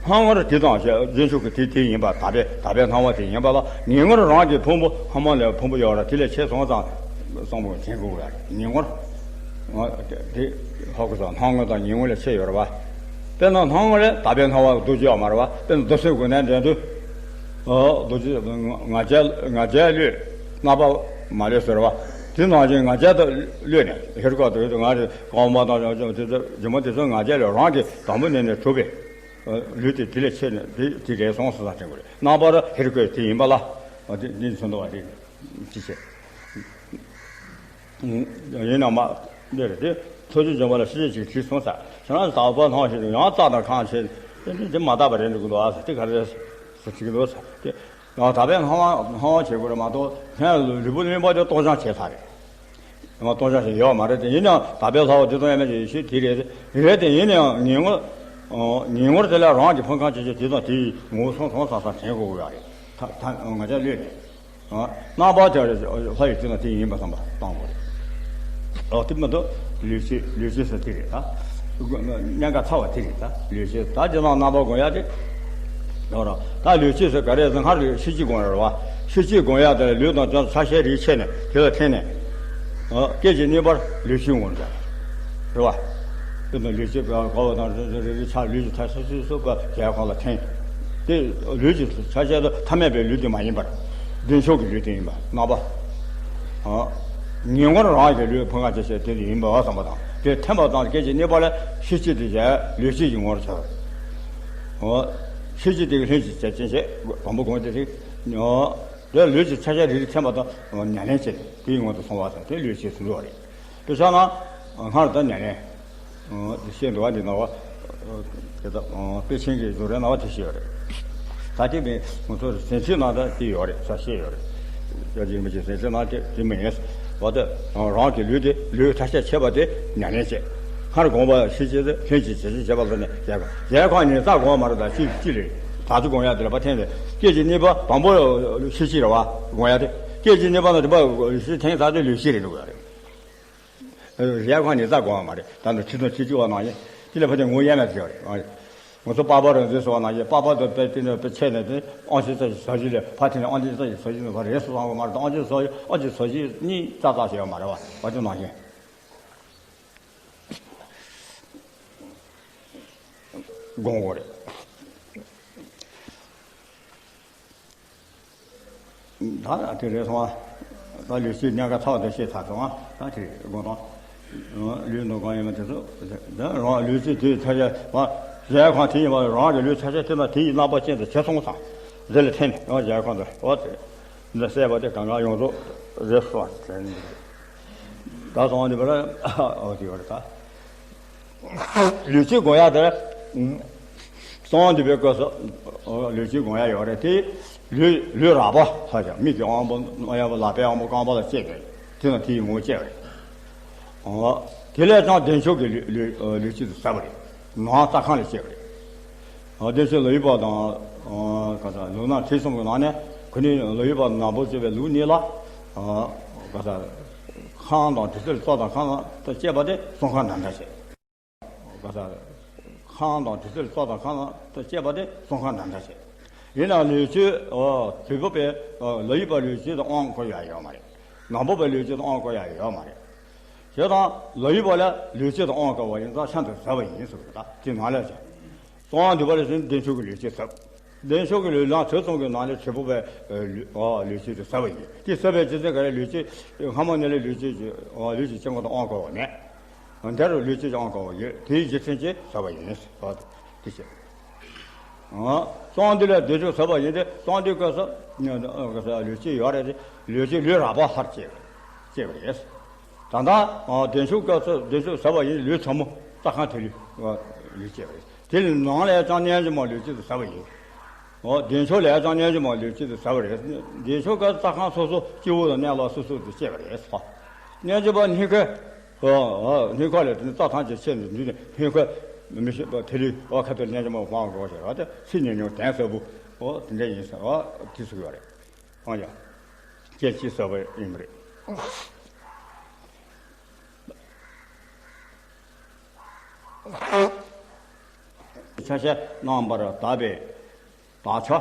སྣང་ངོར་དེ་དང་བཞག་རྗེས་འཇུག་གི་དེ་དེ་ཡིན་པ་དག་པའི་དག་པའི་སྣང་བ་དེ་ཡིན་པ་ལ་ངེས་ངོར་རང་གི་ཕུང་པོ་ལྷ་མོ་ལས་ཕུང་པོ་ཡོད་ར་དེ་ལས་ཆེ་སོང་ཙང་གསང་བ་དྲན་དགོས་ཡ་ངེས་ངོར་དེ་ཧ་གོ་སོང་སྣང་ངོ་དང་ངེས་ངོ་ལས་ཆེ་ཡོད་ར་བ། དཔེར་ན་སྣང་ངོ་ལས་དག་པའི་སྣང་བ་རྡོ་རྗེ་ཡོད་མ་ར་བ་དཔེར་ན་རྡོ་སོལ་དགོས་ན་འདྲེན་དུས། ཨོ། རྡོ་རྗེ་ང་རྒྱལ་ང་རྒྱལ་བློས་རྣམ་པ་མ་ལུས་ཟེར་བ། དེ་ནང་བཞིན་ང་རྒྱལ་དུ་བློས་ནས་ཧེ་རུ་ཀ་དུ་ཡོད་དུ་ང་རེ་གོང་མ་དང་སྦྱིན་པ་དེ་ཚོ་ང་རྒྱལ་ལས་རང་གི་དང་པོ་ནས་ནས་གྲུབ་པའི་ལུས་དེ་དེ་ལས་ཆེ་ནས་དེ་དེ་རེད་སོང་ཟེར་ས་དྲན་དགོས་རེད། རྣམ་པར་ཧེ་རུ་ཀའི་དེ་ཡིན་པ་ལ་དེ་འདི་མཚོན་དུ་བ་རེད། ཅི་བྱེད། ཡིན་ན་མ་འདི་རེད་དེ། ཐུགས་རྗེ་འཇོམས་པ་ལ་ཤེས་བྱའི་ཚིག་གསུངས་ས། ཁྱེད་རང་དག་པ་སྣང་ཞིང་ཡང་རྩ་དང་ཁང་ཆེ་དེ་འདི་འདི་མ་དག་པ་རེད་འདུག་གི་འདུག་ཨ་ཟེར་དེ་ག་རེ་ཟེར་གྱི་འདུག་ཟེར་དེ། ཡང་དག་པའི་སྣང་བ་སྣང་བ་བྱེད་དགོས་རེད་མ་གཏོགས་ཁྱེད་རང་ལུས་པོ་གླེན་པ་དེ་སྟོང་སྦྱང་བྱས་ཚར་རེད། ཡང་སྟོང་སྦྱང་བྱས་ཡོད་མ་རེད་དེ་ཡིན་ཡང་དག་པའི་ལྷ་བ་དེ་ཙམ་ཡང་མེད་ཅེས་ཤེས་དེ་རེད་རེད་དེ་ཡིན་ཡང་ངེས་ངོར་ངེས་ངོར་དེ་ལ་རང་གི་ཕུང་ཁང་ཆེ་ཆེ་དེ་དང་དེའི་ངོ་བོ་སོང་སོང་ས་ས་དྲན་དགོས་ཀྱི་ཡོད་རེད། ད་ད་ང་ཅག་བློས་ནས། རྣམ་པར་བྱང་བའི་ལྷ་ཡི་སྤྱི་དང་དེ་ཡིན་པ་བསམ་པ་གཏོང་དགོས་རེད། ཨོ་དེ་མ་གཏོགས་ལུས་བྱེད་ལུས་བྱེད་ཟེར་དེ་རེད་ད། གཉན་ཁ་ཚ་བ་དེ་རེད་ད་ལུས་བྱེད་ད་ཇི་ལྟར་རྣམ་པར་སྒོམ་ཡ་དེ། ད་ར་ད་ལུས་བྱེད་ཟེར་ག་རེ་ཟེར་སྔར་ལུས་ཤེས་བྱེད་སྒོམ་ཡ་རེད་བ། ཤེས་བྱེད་སྒོམ་ཡ་དེ་ལུས་དང་ཅུང་ཆ་ཤས་རིགས་ཕྱེ་ནས་དེ་ལ་འཐེན་ནས། སྐད་ཅིག་གཉིས་པར་ལུས་ཤེས་ངོར་འཇོག་རེད་བ། དེ་ནས་ལུས་ཀྱི་དགའ་བ་དང་རེ་རེ་རེ་ཆགས་ལུས་ཀྱི་ཐ་སོ་སོ་སོ་པ་རྒྱལ་ཁོང་ལ་འཐེན། དེ་ལུས་ཀྱི་ཆ་ཤས་དུ་ཐ་མལ་པའི་ལུས་དེ་མ་ཡིན་པར། བདེ་མཆོག་གི་ལུས་དེ་ཡིན་པ་རྣམ་པ། ངེས་ངོར་རང་གི་ལུས་ཕུང་ཁ་ཅེས་བྱ་དེ་ཡིན་པ་བསམ་པ་དང་དེ་འཐེན་པ་དང་སྐད་ཅིག་གཉིས་པ་ལ་ཤེས་བྱེད་དེ་བྱས་ལུས་བྱེད་ཀྱི་ངོར་འཇོག་ཤེས་བྱེད་དེ་གི་ལྷན་ཅིག་བྱེད་ཅན་བྱེད་དང་པོ་གོང་དེ་རིགས། དེ་ལུས་ཀྱི་ཆ་ཤས་རིགས་རིགས་འཐེན་པ་དང་ཉམས་ལེན་བྱེད་དེའི་ངོ་དུ་སོང་བ་དང་དེ་ལུས་བྱེད་ཟུང་འཇུག་རེད། དཔེ་ཆ་ན། སྔར་ལྟར་ཉམས་ལེན། དེ་བཤད་འདུག་བ་འདི་ན་བ། དེ་ལྟ་དཔེ་ཆེན་གྱི་བཟོ་རའི་ན་བ་དེ་བཤད་ཡོད་རེད། ད་དེ་མིན་ང་ཚོ་ཟིན་བྲིས་ནང་ད་དེ་ཡོད་རེད་ས་བཤད་ཡོད་རེད། ཡ་ཅིག་མི་ཅིག་ཟིན་བྲིས་ནང་དེ་དེ་མིན་ཡིན། བ་དེ་རང་གི་ལུས་དེ་ལུས་ཐ་ཤལ་བྱེད་པ་དེ་ཉམས་ལེན་བྱེད། སྔར་གོམས་པ་ཤེས་བྱེད་དེ་ལྷན་ཅིག་བྱེད་ཅིང་བྱེད་པ་ལ་ནི་རྒྱལ་ཁོང་རྒྱལ་ཁོང་ཉིན་ཙག་གོམས་མ་རེད་ད་ཅི་ཅི་རེད། ད་ཅི་གོམས་ཡ་དེ་ལ་བ་འཐེན་རེད་སྐད་ཅིག་གཉིས་པ་དང་པོ་ཤེས་བྱེད་རེད་བ་གོམས་ཡ་དེ་སྐད་ཅིག་གཉིས་པ་ན་དེ་བ་ཤེས་འཐེན་ད་དེ་ལུས་ཤེས་རེད་འདུག་ཡ་རེད། རྒྱལ་ཁོང་ཉིན་ཙག་གོམས་པ་མ་རེད་ད་ནི་ཁྲི་སྟོང་ཁྲི་བཅུ་བ་ནང་བཞིན་དེ་ལས་ཕ་དེ་ངོ་ཡ་མེད་ཟེར་བ་རེད། ང་ཚོ་པགས་པ་རང་བཙན་སོགས་ནང་བཞིན་པགས་པ་དང་དཔེ་དེ་ནས་དཔེ་ཆད་ནས་དེ་ཨང་ཆི་ཙག་ཞིག་ཟ་བཞིན་ལས་ཕ་དེ་ནས་ཨང་ཆི་ཙག་ཞིག་ཟ་བཞིན་ལས་ཕ་རེད་སོ་སང་གོ་མ་རེད་ཨང་ཆི་ཟ་བཞིན་ཨང་ཆི་ཟ་བཞིན་གཉིས་ཙག་ཙག་བྱས་པ་མ་རེད་བ་བ་དེ་ནང་བཞིན། དགོངས་པ་རེད། ད་དེ་རེད་སོང་ཨ། ད་ལུས་ཤེས་གཉན་ཁ་ཚ་བ་དེ་ཤེས་ཚར་སོང་ཨ། ད་དེ་དགོངས་དང་། ལུས་ནང་གང་ཡིན་མ་དེ་ཚོ། ད་རང་ལུས་ཤེས་དེའི་ཆ་ཤས་བ། གཞལ་ཁང་དེ་ཡིན་པ་རང་གི་ལུས་ཆ་ཤས་དེ་དང་དེ་ཡི་རྣམ་པ་ཅན་དུ་བྱས་སོང་ཙང་། འདི་ལ་འཐེན་ནས་ཡང་གཞལ་ཁང་དུ་འོ་དེ། འདི་གསལ་བ་དེ་གང་གང་ཡོངས་རྫོགས་རེད་སོང་ཨ། ད་སོང་ཨ་འདི་བར་ཨ་འོ་དེ་ཡོད་རེད་ད། ལུས་ཕྱིར་སྒོམ་ཡག་དེར། གསང་བ་འདུས་པའི་སྐབས་སུ། ལུས་ཕྱིར་སྒོམ་ཡག་ཡོད་རེད་དེ། ལུས་ལུས་རགས་པ་ལྷག་ཀྱང་མིག་གི་དབང་པོ་དབང་ཡག་པོ་ལག་པའི་དབང་པོ་རྐང་པ་ལ་བཅད་པས་དེ་དང་དེའི་ངོ་བོ་བཅད་པ་རེད། དེ་ལས་ཀྱང་བདེ་མཆོག་གི་ལུས་ལུས་ལུས་ཕྱིར་དུ་ཟབ་པ་རེད། ནང་རྩ་ཁང་ལས་བཅད་པ་རེད། བདེ་མཆོག་ལ་ཡོད་པ་དང་། ག་ས་ལུས་ནང་ཁྲིད་གསུམ་གྱི་ནང་ནས་ཁོ་ནི་ལ་ཡོད་པ་ནང་པོ་བཅད་པའི་ལུགས་གཉིས་ལ། ག་ས། ཁང་དང་དུས་ཚོད་རྩ་དང་ཁང་དང་བཅད་པ་དེ་གསང་ཁང་འདྲ་འདྲ་བྱེད། ག་ས། ཁང་དང་དུས་ཚོད་རྩ་དང་ཁང་དང་བཅད་པ་དེ་གསང་ཁང་འདྲ་འདྲ་བྱེད། ཡིན་ནའང་ལུས་ཕྱིར། དུས་འཕོས་པའི་ལ་ཡོད་པ་ལུས་ཕྱིར་དུ་དབང་བསྐུར་ཡག་ཡོད་མ་རེད། ནང་པོ་པའི་ལུས་ཕྱིར་དུ་དབང་བསྐུར་ཡག་ཡོད་མ་རེད། བྱས་ཙང་ལ་ཡོད་པ་ལ་ལུས་ཕྱིར་དུ་དབང་བསྐུར་བ་ཡིན་ཙང་ཤིན་ཏུ་ཟབ་པ་ཡིན་ཟེར་བ་རེད་ད་དེ་ནང་ལས་ཀྱང་། གསང་བ་འདུས་པ་ལས་ཟིན་བདེ་མཆོག་གི་ལུས་ཕྱིར་ཟབ། བདེ་མཆོག་གི་ལུས་ལ་དུས་གསུམ་གྱི་ནང་ནས་དུས་འཕོས་པའི་ལུས་ལུས་ཕྱིར་དུ་ཟབ་པ་ཡིན། དེ་ཟབ་པའི་རྒྱུ་མཚན་ག་རེ་ལུས་ཕྱིར་སྔ་མོ་ནས་ལས་ལུས་ཕྱིར་ལུས་ཀྱི་སྤྱི་ངོ་དང་དབང་བསྐུར་བ་མེད། འདིར་ལུས་ཀྱི་དབང་བསྐུར་བ་ཡོད་དེའི་རྒྱུ་མཚན་གྱིས་ཟབ་པ་ཡིན། དེ་བྱས། གསང་འདུས་ལས་བདེ་མཆོག་ཟབ་པ་ཡིན་ཏེ་གསང་འདུས་སྐབས་སུ་ལུས་ཕྱིར་ཡོད་རེད་དེ་ལུས་ཕྱིར་ལུས་རགས་པ་ལྷར་བཅད་བཅད་པ་རེད། ད་ལྟ་ཨ་བདེ་མཆོག་སྐབས་སུ་བདེ་མཆོག་ཟ་བ་ཡིན། ལུས་ཚང་མ་རྩ་ཁང་ཐིག་ལེ་ལུས་སྐྱེས་པ་རེད། དེ་ལས་ནང་ལ་ཡང་ཀྱང་རྣལ་འབྱོར་མ་ལུས་སྐྱེས་སུ་ཟ་བ་ཡིན། ཨོ་བདེ་མཆོག་ལ་ཡང་ཀྱང་རྣལ་འབྱོར་མ་ལུས་སྐྱེས་སུ་ཟ་བ་རེད། བདེ་མཆོག་སྐབས་རྩ་ཁང་སོ་སོ་སྤྱི་བོ་དང་མནན་ལ་སོ་སོ་དུ་སྐྱེས་པ་རེད། རྣལ་འབྱོར་པ་སྙིང་ཁའི་ཨ་ཨ་སྙིང་ཁ་ལས་དེ་ནི་རྩ་ཐམས་ཅད་ཆད་ནས་འདུས་ནས་སྙིང་ཁ་མི་ཤེས་པ་ཐིག་ལེ་ཨ་ཁ་ཐུག་རྣལ་འབྱོར་མ་མང་དགོས་ཞེས་པ་དེ་ཚིག་ཉུང་ཉུང་གདན་ས་བུ་ཨོ་དེ་འདྲ་ཡིན་ཟེར་བ་དེ་ཚུགས་ཡོད་རེད། ཨང་ཡ། སྐད་ཅིག་ཟ་བ་ཡིན་པ་རེད། ཆ་ཤས་རྣམ་པར་དག་པའི་དག་ཆ།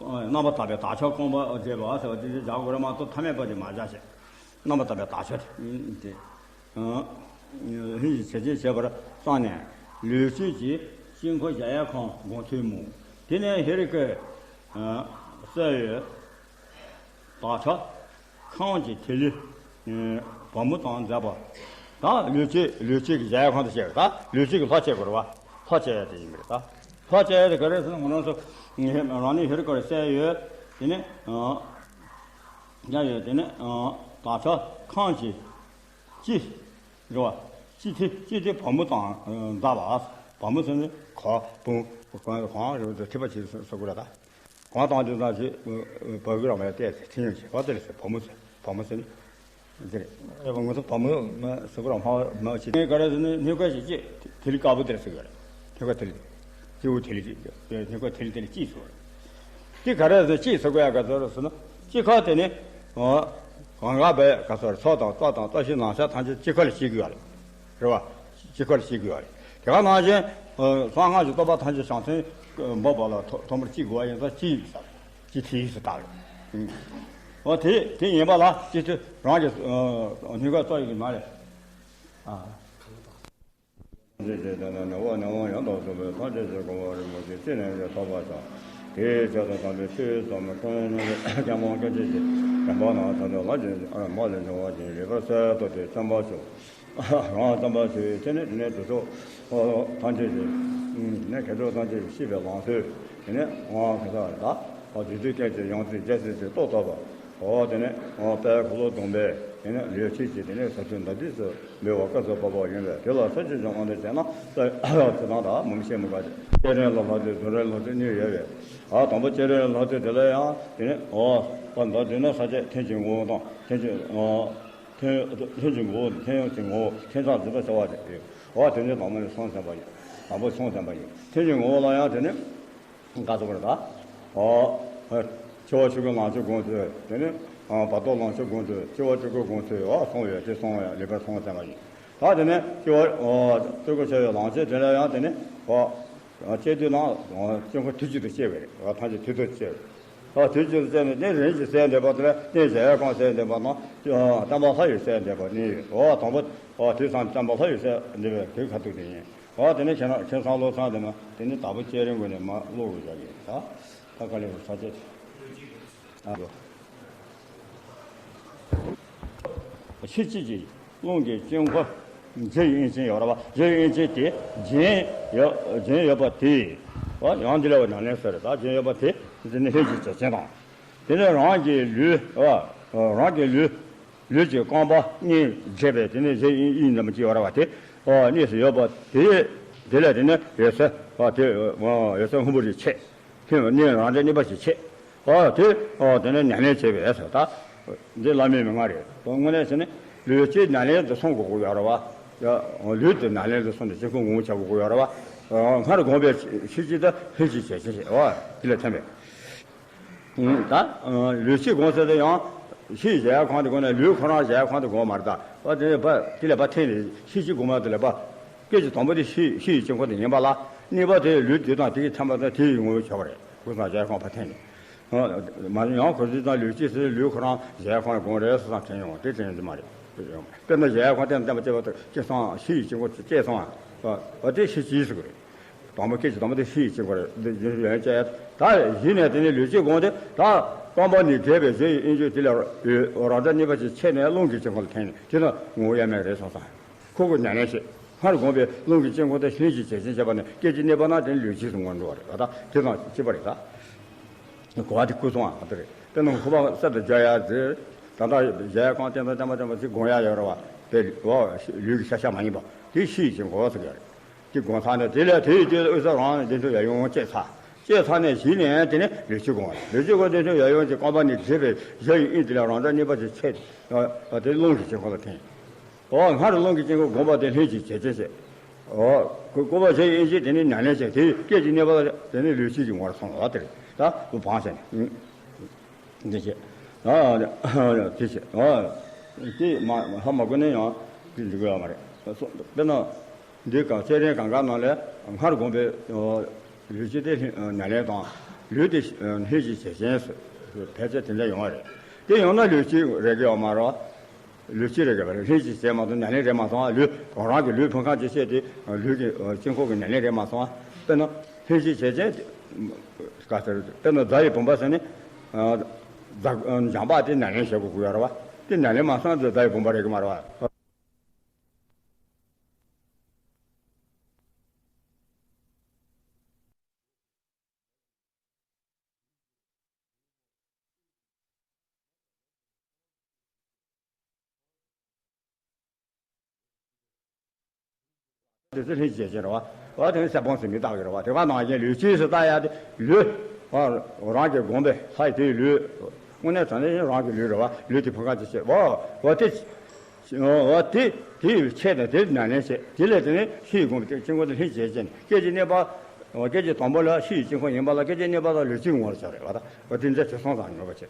རྣམ་པར་དག་པའི་དག་ཆ་སྐོང་བ་བྱེད་པ་ཟེར་བ་དེ་དེ་སྦྱར་དགོས་རེད་མ་གཏོགས་ཐ་མལ་པ་དེ་མ་སྦྱར་ཞེས། རྣམ་པར་དག་པའི་དག་ཆ་དེ། ལྷན་ཅིག་བྱེད་ཅེས་བྱས་པར་བསམས་ནས་ལུས་སྤྱོད་ཀྱི་དཀྱིལ་འཁོར་གཞལ་ཡས་ཁང་སྒོམ་ཐུན་མོ། དེ་ནས་ཧེ་རུ་ཀའི་གསལ་བའི་དག་ཆ་ཁམས་ཀྱི་ཐིག་ལེ་བ་མོ་དང་མཛད་པ། ད་ལུས་སྤྱོད་ལུས་སྤྱོད་ཀྱི་གཞལ་ཡས་ཁང་དུ་བྱས་པ། ད་ལུས་སྤྱོད་ཀྱི་ལྷ་བྱེད་དགོས་རེད་བ། ལྷ་བྱེད་ཡས་དེ་ཡིན་པ་རེད། ད་ལྷ་བྱེད་ཡས་དེ་ག་རེ་ཟེར་ན་ང་རང་ཚོ་རང་ཉིད་ཧེ་རུ་ཀ་ལ་གསལ་ཡོད། དེ་ནས་ཡ་ཡོད། དེ་ནས་དག་ཆ་ཁམས་ཀྱི་སྤྱི། རེད་བ། སྤྱི་ཐིག་སྤྱི་ཐིག་བ་མོ་དང་མཛད་པ། བ་མོ་ཟེར་ནི་ག་བུང་གང་གང་རེད་ཐིགས་པ་ཅིག་ཟེར་དགོས་རེད་ད། གང་དང་དེ་དང་ཅིག་བ་གི་རང་མ་བལྟས་ཚེ་ཐིག་ཉུང་ཅིག་བ་དེ་ལ་ཟེར་བ་མོ་ཟེར་བ་མོ་ཟེར་ནི། འདི་རེད། ང་ཚོ་བ་མོ་མ་ཟེར་དགོས་རང་མ་མ་ཅིག་ག་རེ་ཟེར་ནི་སྙིང་ག་ཞིག་ཅིག་ཐིག་ལེ་དཀར་པོ་དེ་ལ་ཟེར་གི་རེད། སྙིང་ག་ཐིག་ལེ། སྤྱི་བོ་ཐིག་ལེ་ཅིག་སྙིང་ག་ཐིག་ལེ་དེ་ལ་སྤྱི་ཟེར་བ་རེད། དེ་ག་རེ་ཟེར་སྤྱི་ཟེར་དགོས་ཡ་ག་ཚོད་རེད་ཟེར་ན། སྤྱི་ཁ་དེ་ནི། གང་ག་བས་ག་ཚོད་རེད། ཚོགས་དང་རྩ་དང་རྩ་ཤེ་ནང་ཤ་ཐམས་ཅད་སྤྱི་ཁ་ལ་སྐྱེ་དགོས་ཡ་རེད། རེད་བ། སྤྱི་ཁ་ལ་སྐྱེ་དགོས་ཡ་རེད། དེ་ག་ནང་བཞིན། གསང་སྔགས་ཀྱི་རྟོགས་པ་ཐམས་ཅད་བྱང་སེམས་འབབ་པ་ལ་ཐོག་ཐོག་མར་སྐྱེ་དགོས་པ་ཡིན་ཙང་སྤྱི་ཡིན་ས་རེད། སྤྱི་ཐིག་ཡིག་སུ་བཏགས་རེད། འོ་དེ་དེ་ཡིན་པ་ལ་སྤྱི་ཐིག་རང་གི་སྙིང་ག་རྩ་ཡི་གི་ནང་ལས། ཨ། ཐམས་ཅད་ཀྱི་དོན་དུ་ནི་དབང་ནི་དབང་ཡོངས་སུ་རྫོགས་པའི་ཐམས་ཅད་ཀྱི་གོ་འཕང་རིན་པོ་ཆེ་ཅི་ནས་ཀྱང་ཐོབ་པར་ཤོག་དེའི་ཆེད་དུ་དམ་པའི་ཆོས་ཚོགས་མི་ཀུན་ནས་ཀྱང་མང་སྐད་ཅིག་གིས་བདེན་པ་ནང་དོན་དུ་ལམ་གྱི་རྨ་ལས་འབྱུང་བ་ཅན་རིག་པའི་གསལ་ཏོག་ཏོ་བརྩམ་པར་ཤོག་རང་བརྩམ་པར་ཞུ་བའི་ཆེད་ནས་དེ་ནས་དུས་ཚོད་ཐམས་ཅད་ཀྱི་ནས་མཁས་གྲུབ་ཐམས་ཅད་ཀྱིས་ཤེས་པའི་ལམ་སྲོལ་དེ་ནས་དབང་ག་ས་རེ་ད་བདུད་རྩི་སྐད་ཅིག་ཡང་རྩིས་རྒྱལ་སྲིད་ཀྱི་ཏོག་ཐོབ་པ། འོ་དེ་ནས་འོ་དཔལ་འཁོར་ལོ་སྡོམ་པས་དེ་ནས་ལུས་ཕྱིན་ཅིང་དེ་ནས་ས་བཅུ་ཟླ་བདུད་སུ་འབུལ་བ་སྐབས་སུ་བབ་པ་ཡིན་པས། དེ་ལ་ས་བཅུ་བཅོམ་ལྔ་འདི་བྱས་ན་ས་ཚེ་དང་མུ་མི་ཤེས་མི་དགའ་སྟེ། སྤྱན་རས་ལ་ལྷག་སྟེ་ཙོ་རས་ལྷག་སྟེ་གནས་ཡོད་པས། ཨ་དང་པོ་སྤྱན་རས་ལ་ལྷག་སྟེ་དེ་ལ་ཡང་དེ་ནས་འོ་པ་མདའ་བདུན་ན་ས་བཅད་ཐེངས་ཀྱི་ངོ་བོ་དང་ཐེངས་ཀྱི་འོ་ཐེངས་ཐེངས་ཀྱི་ངོ་བོ་ཐེངས་ཡོངས་ཀྱི་ངོ་བོ་ཐེངས་གྲངས་འཛིན་པ་བྱ་བ་རེད། འོ་དེ་ནས་དང་པོ་ནས་སོང་ཟིན་པ་ཡིན། དང་པོ་སོང་ཟིན་པ་ཡིན། ཐེངས་ཀྱི་ངོ་བོ་ལ་ཡང་དེ་ནས། འགའ་ཚོགས་པར་གདའ། འོ། འཆི་བ་ཆོས་སྐུ་ལང་ཚོའི་དགོངས་ཚུལ། དེ་ནས་བར་དོ་ལང་ཚོའི་དགོངས་ཚུལ། འཆི་བ་ཆོས་སྐུའི་དགོངས་ཚུལ། འོ་སོང་བས་དེ་སོང་བས་ལེགས་པར་སོང་བ་བསྟན་པ་ཡིན། ད་དེ་ནས་འཆི་བ་འོ་ཆོས་སྐུ་འཆི་བའི་ལང་ཚོའི་དེ་ལ་ཡང་དེ་ནས་འོ། སྐྱེ་དུས་ན་འོ་སྐྱེ་འཁོར་དུས་གཅིག་ཏུ་སྐྱེ་བས་རེད། འོ་ཐམས་ཅད་དུས་གཅིག་ཏུ་སྐྱེ་བས། འོ་དུས་གཅིག་ཏུ་སྐྱེ་ནས་གནས་རིམ་གྱིས་གསལ་འདེབས་པ་དེ་ལ་གནས་གཞལ་ཡས་ཁང་གསལ་འདེབས་པ་དང་བསྟན་པ་ལྷ་ཡི་གསལ་འདེབས་པ་གནས་ཡོད། འོ་དང་པོ་འོ་དུས་སམ་བསྟན་པ་ལྷ་ཡི་གསལ་འདེབས་པའི་དུས་ཁ་ཐུག་དེ་ཡིན། འོ་དེ་ནས་ཁྱེད་རང་ཁྱེད་ཚང་བློ་བཟང་དེ་མ་དེ་ནས་དྭགས་པོ་སྐྱེ་རིང་དགོན་ནས་མ་བློ་དགོས་བཞག་གི་ད་ད་ག་ལེ་ས་ཆ་ཨ་ཕྱི་ཕྱིར་གྱི་རླུང་གི་དཀྱིལ་འཁོར་རྗེ་ཡི་དབྱིངས་ཅན་ཡོད་ར་བ། རྗེ་ཡི་དབྱིངས་ཅན་དེ་རྒྱན་ཡོད་རྒྱན་ཡོད་པ་དེ་འོ་ཡང་འདི་ལ་བ་ནང་ལན་ཟེར་ད་རྒྱན་ཡོད་པ་དེ་དེ་ནི་ལྷན་ཅིག་བྱེད་ཅན་དང་། དེ་ནས་རང་གི་ལུས་ཨ་རང་གི་ལུས་ལུས་ཀྱི་རྐང་པ་གཉིས་བརྒྱབ་པའི་དེ་ནས་གཞི་དབྱིངས་ཙམ་གྱི་ཡོད་ར་བ་དེ་ཨ་གནས་སུ་ཡོད་པ་དེ་དེ་ལས་དེ་ནས་འོད་གསལ་ཨ་དེ་ཨ་འོད་གསལ་སྔོན་པོ་རེ་ཆད། དེ་གནས་རང་འདྲ་གནས་པ་ཞིག་ཆད། ཨ་དེ་ཨ་དེ་ནས་ཉམས་ལེན་བྱེད་པའི་ཨ་ཟེར་ད་འདི་བླ་མའི་མན་ངག་རེད། དོན་དངོས་གནས་བྱས་ནས་ལུས་ཀྱི་ཉམས་ལེན་དུ་སོང་དགོས་ཀྱི་ཡོད་ར་བ། ལུས་དེ་ཉམས་ལེན་དུ་སོང་ནས་སྤྱི་ཁོག་ངོ་བོ་བྱ་དགོས་ཀྱི་ཡོད་ར་བ། སྔར་བསྒོམས་པའི་ཤེས་བྱེད་དེ་ལྷན་ཅིག་བྱེད་ཅེས་བྱེད་ཨ་དེ་ལ་ཐིམ་པས། ད་ལུས་ཕྱིན་དགོངས་ཟེར་དེ་ཡང་ཕྱི་གཞལ་ཡས་ཁང་དུ་དགོངས་ནས་ལུས་ཁོ་རང་གཞལ་ཡས་ཁང་དུ་དགོངས་མ་རེད་ད། ཨ་དེ་ནས་ཕ་དེ་ལས་ཕ་འཐེན་ནས་ཕྱི་ཕྱི་དགོངས་མ་དེ་ལས་ཕ། སྐད་ཅིག་དང་པོ་དེ་ཕྱི་ཕྱི་ཡི་དཀྱིལ་འཁོར་དུ་ཉན་པ་ལ་གཉིས་པ་དེ་ལུས་དེ་དང་དེ་གི་ཐེམ་པ་དང་དེ་ཡི་ངོ་བོ་ཆགས་པ་རེད། ཁོ་ཚང་གཞལ་ཡས་ཁང་ཕ་འཐེན་ནས། མ་ཡང་ཁོ་ཚོས་ད་ལུས་ཕྱིན་ཟེར་ལུས་ཁོ་རང་གཞལ་ཡས་ཁང་དགོངས་རེད་ཟེར་ཙང་དྲན་ཡོང་དེ་དྲན་རྒྱུ་མ་རེད། དཔེར་ན་གཞལ་ཡས་ཁང་བསྟན་བསྟན་པ་བཅས་པ་དང་སྐྱེ་སོང་ཕྱི་ཡི་དཀྱིལ་འཁོར་དུ་སྐྱེས་སོང་བ། དེ་ཕྱི་ཕྱི་ཟེར་གི་རེད། དང་པོ་སྐད་ཅིག་དང་པོ་དེ་ཕྱི་ཡི་དཀྱིལ་འཁོར་རེད། འདི་ཡོན་ཡོན་ཅེས་ད་གཞི་ནས་དེ་ནི་ལུས་ཀྱི་དགོངས་ཏེ་ད་རྐང་པ་གཉིས་བརྒྱབ་པའི་གཞི་ཡི་དབྱིངས་ཆོས་དེ་ལ་རང་སྒྲ་གཉིས་པ་ཞིག་ཆད་ནས་རླུང་གི་དཀྱིལ་འཁོར་ལ་ཐིམ་ནས་དེ་ན་ངོ་བོ་དབྱེར་མེད་རེད་སོང་ཙང་། ཁོ་ཁོ་ཉམས་ལེན་བྱེད། སྔར་བསྒོམས་པའི་རླུང་གི་དཀྱིལ་འཁོར་དེ་ལྷན་ཅིག་བྱེད་ཅེས་བྱས་པ་ནི་སྐད་ཅིག་གནས་པ་ན་དེ་ནི་ལུས་ཕྱིན་དུ་ངོ་འགྲོ་བ་རེད་བ། ད་དེ་དང་གཅིག་པ་རེད་ད། གོ་བ་དེ་ཀུན་སོང་བ་དེ་རེད། དེ་ནི་ཁོ་པ་གསར་དུ་སྦྱར་ཡ་ཟེར། ད་ལྟ་གཞལ་ཡས་ཁང་བསྟན་དང་བསྟན་པ་བསྟན་པ་ཞིག་དགོངས་ཡ་ཡོད་རེད་བ། དེ་ལུས་ཀྱི་ཤ་ཤ་མ་ཡིན་པ་དེ་ཤི་ཡི་ཅིང་གོ་ཟེར་གི་རེད། དེ་གོ་ཚར་ནས་དེ་ལས་དེ་ཡི་དེ་དབུས་ས་རང་བདེ་མཆོག་ཡབ་ཡུམ་སྐྱེས་ཚར། སྐྱེས་ཚར་ནས་གཞི་ནས་དེ་ནས་ལུས་ཕྱིར་གོ་བ་རེད། ལུས་ཕྱིར་གོ་བདེ་མཆོག་ཡབ་ཡུམ་གྱི་རྐང་པ་ནས་བརྒྱུད་པའི་གཞལ་ཡས་དབྱིངས་དེ་ལས་རང་སྒྲ་གཉིས་པ་ཞིག་ཆད། དེ་རླུང་གི་དཀྱིལ་འཁོར་ལ་ཐིམ། འོ་སྔར་རླུང་གི་དཀྱིལ་འཁོར་བསྒོམས་པ་དེ་ལྷན་ཅིག་བྱེད་ཅིང་བྱེད། འོ་བསྒོམས་པ་གཞལ་ཡས་དབྱིངས་ཀྱི་དེ་ནས་ཉམས་ལེན་བྱེད། དེ་སྐད་ཅིག་གནས་པ་དེ་ནས་ལུས་ཕྱིར་གྱི་ངོ་བོར་སོང་བ་དེ་རེད། ད་བུ་འཕངས་བྱས་ནས། འདི་བྱེད། ཨ་དེ་བྱེད། ཨ་དེ་མ་ཧ་མ་གོ་ནས་ཡང་དེ་འགྲིག་གི་ཡོད་མ་རེད། དཔེར་ན་འདི་ག་བསྐྱེད་རིམ་གང་ག་ནང་ལས་སྔར་བསྒོམས་པའི་ལུས་ཕྱིར་དེ་ཉམས་ལེན་དང་། ལུས་དེ་ལྷན་ཅིག་བྱེད་ཅིང་ཕལ་ཆེར་དེ་འདྲ་ཡོང་བ་རེད། དེ་ཡོང་ན་ལུས་ཕྱིར་རེད་གི་ཡོད་མ་རེད། ལུས་ཕྱིར་རེད་གི་མ་རེད། ལྷན་ཅིག་བྱས་མ་གཏོགས་ཉམས་ལེན་རེད་མ་སོང་། ལུས་རང་གི་ལུས་ཕུང་ཁམས་ཀྱི་ཤེས་དེ་ལུས་ཀྱི་དཀྱིལ་འཁོར་གྱི་ཉམས་ལེན་རེད་མ་སོང་། དཔེར་ན་ལྷན་ཅིག་བྱེད་ཅིང་ག་ཟེར། དཔེར་ན་རྫ་ཡི་བུམ་པ་ཟེར་ནས་རྫ་འཇམ་པ་དེ་ཉམས་ལེན་བྱེད་དགོས་ཀྱི་ཡོད་རེད་བ། དེ་ཉམས་ལེན་མ་སོང་ན་རྫ་ཡི་བུམ་པ་རེད་གི་མ་རེད་བ། དེ་ཚེ་ལྷན་ཅིག་བྱེད་ཅིང་རེད་བ། བ་དེ་ནི་ས་བོན་ཟེར་མི་རྟག་གི་རེད་བ། དེ་བ་ནང་བཞིན་ལུས་ཕྱིར་ཟེར་ལྟ་ཡ་དེ་ལུས། བ་རང་གི་བསྒོམས་པའི་ལྷ་ཡི་དེའི་ལུས། དངོས་གནས་དྲང་གནས་རང་གི་ལུས་རེད་བ། ལུས་དེ་ཕུང་ཁམས་ཀྱི་ཤེས་བ། བ་དེ། འོ་དེ་དེ་ཡི་ཆེད་དུ་དེ་ཉམས་ལེན་བྱེད། དེ་ལས་དེ་ནས་ཤི་ཡི་གོང་དུ་དཀྱིལ་འཁོར་དེ་ལྷན་ཅིག་བྱེད་ཅིང་། སྐད་ཅིག་གནས་པ། སྐད་ཅིག་དང་པོ་ལ་ཤི་ཡི་དཀྱིལ་འཁོར་ཡིན་པ་ལ་སྐད་ཅིག་གནས་པ་དང་ལུས་ཕྱིར་ངོ་བོར་བྱ་རེད་བ། ད་འོ་དེ་འདྲ་བྱེད་སོང་ཙང་ཡོད་པ་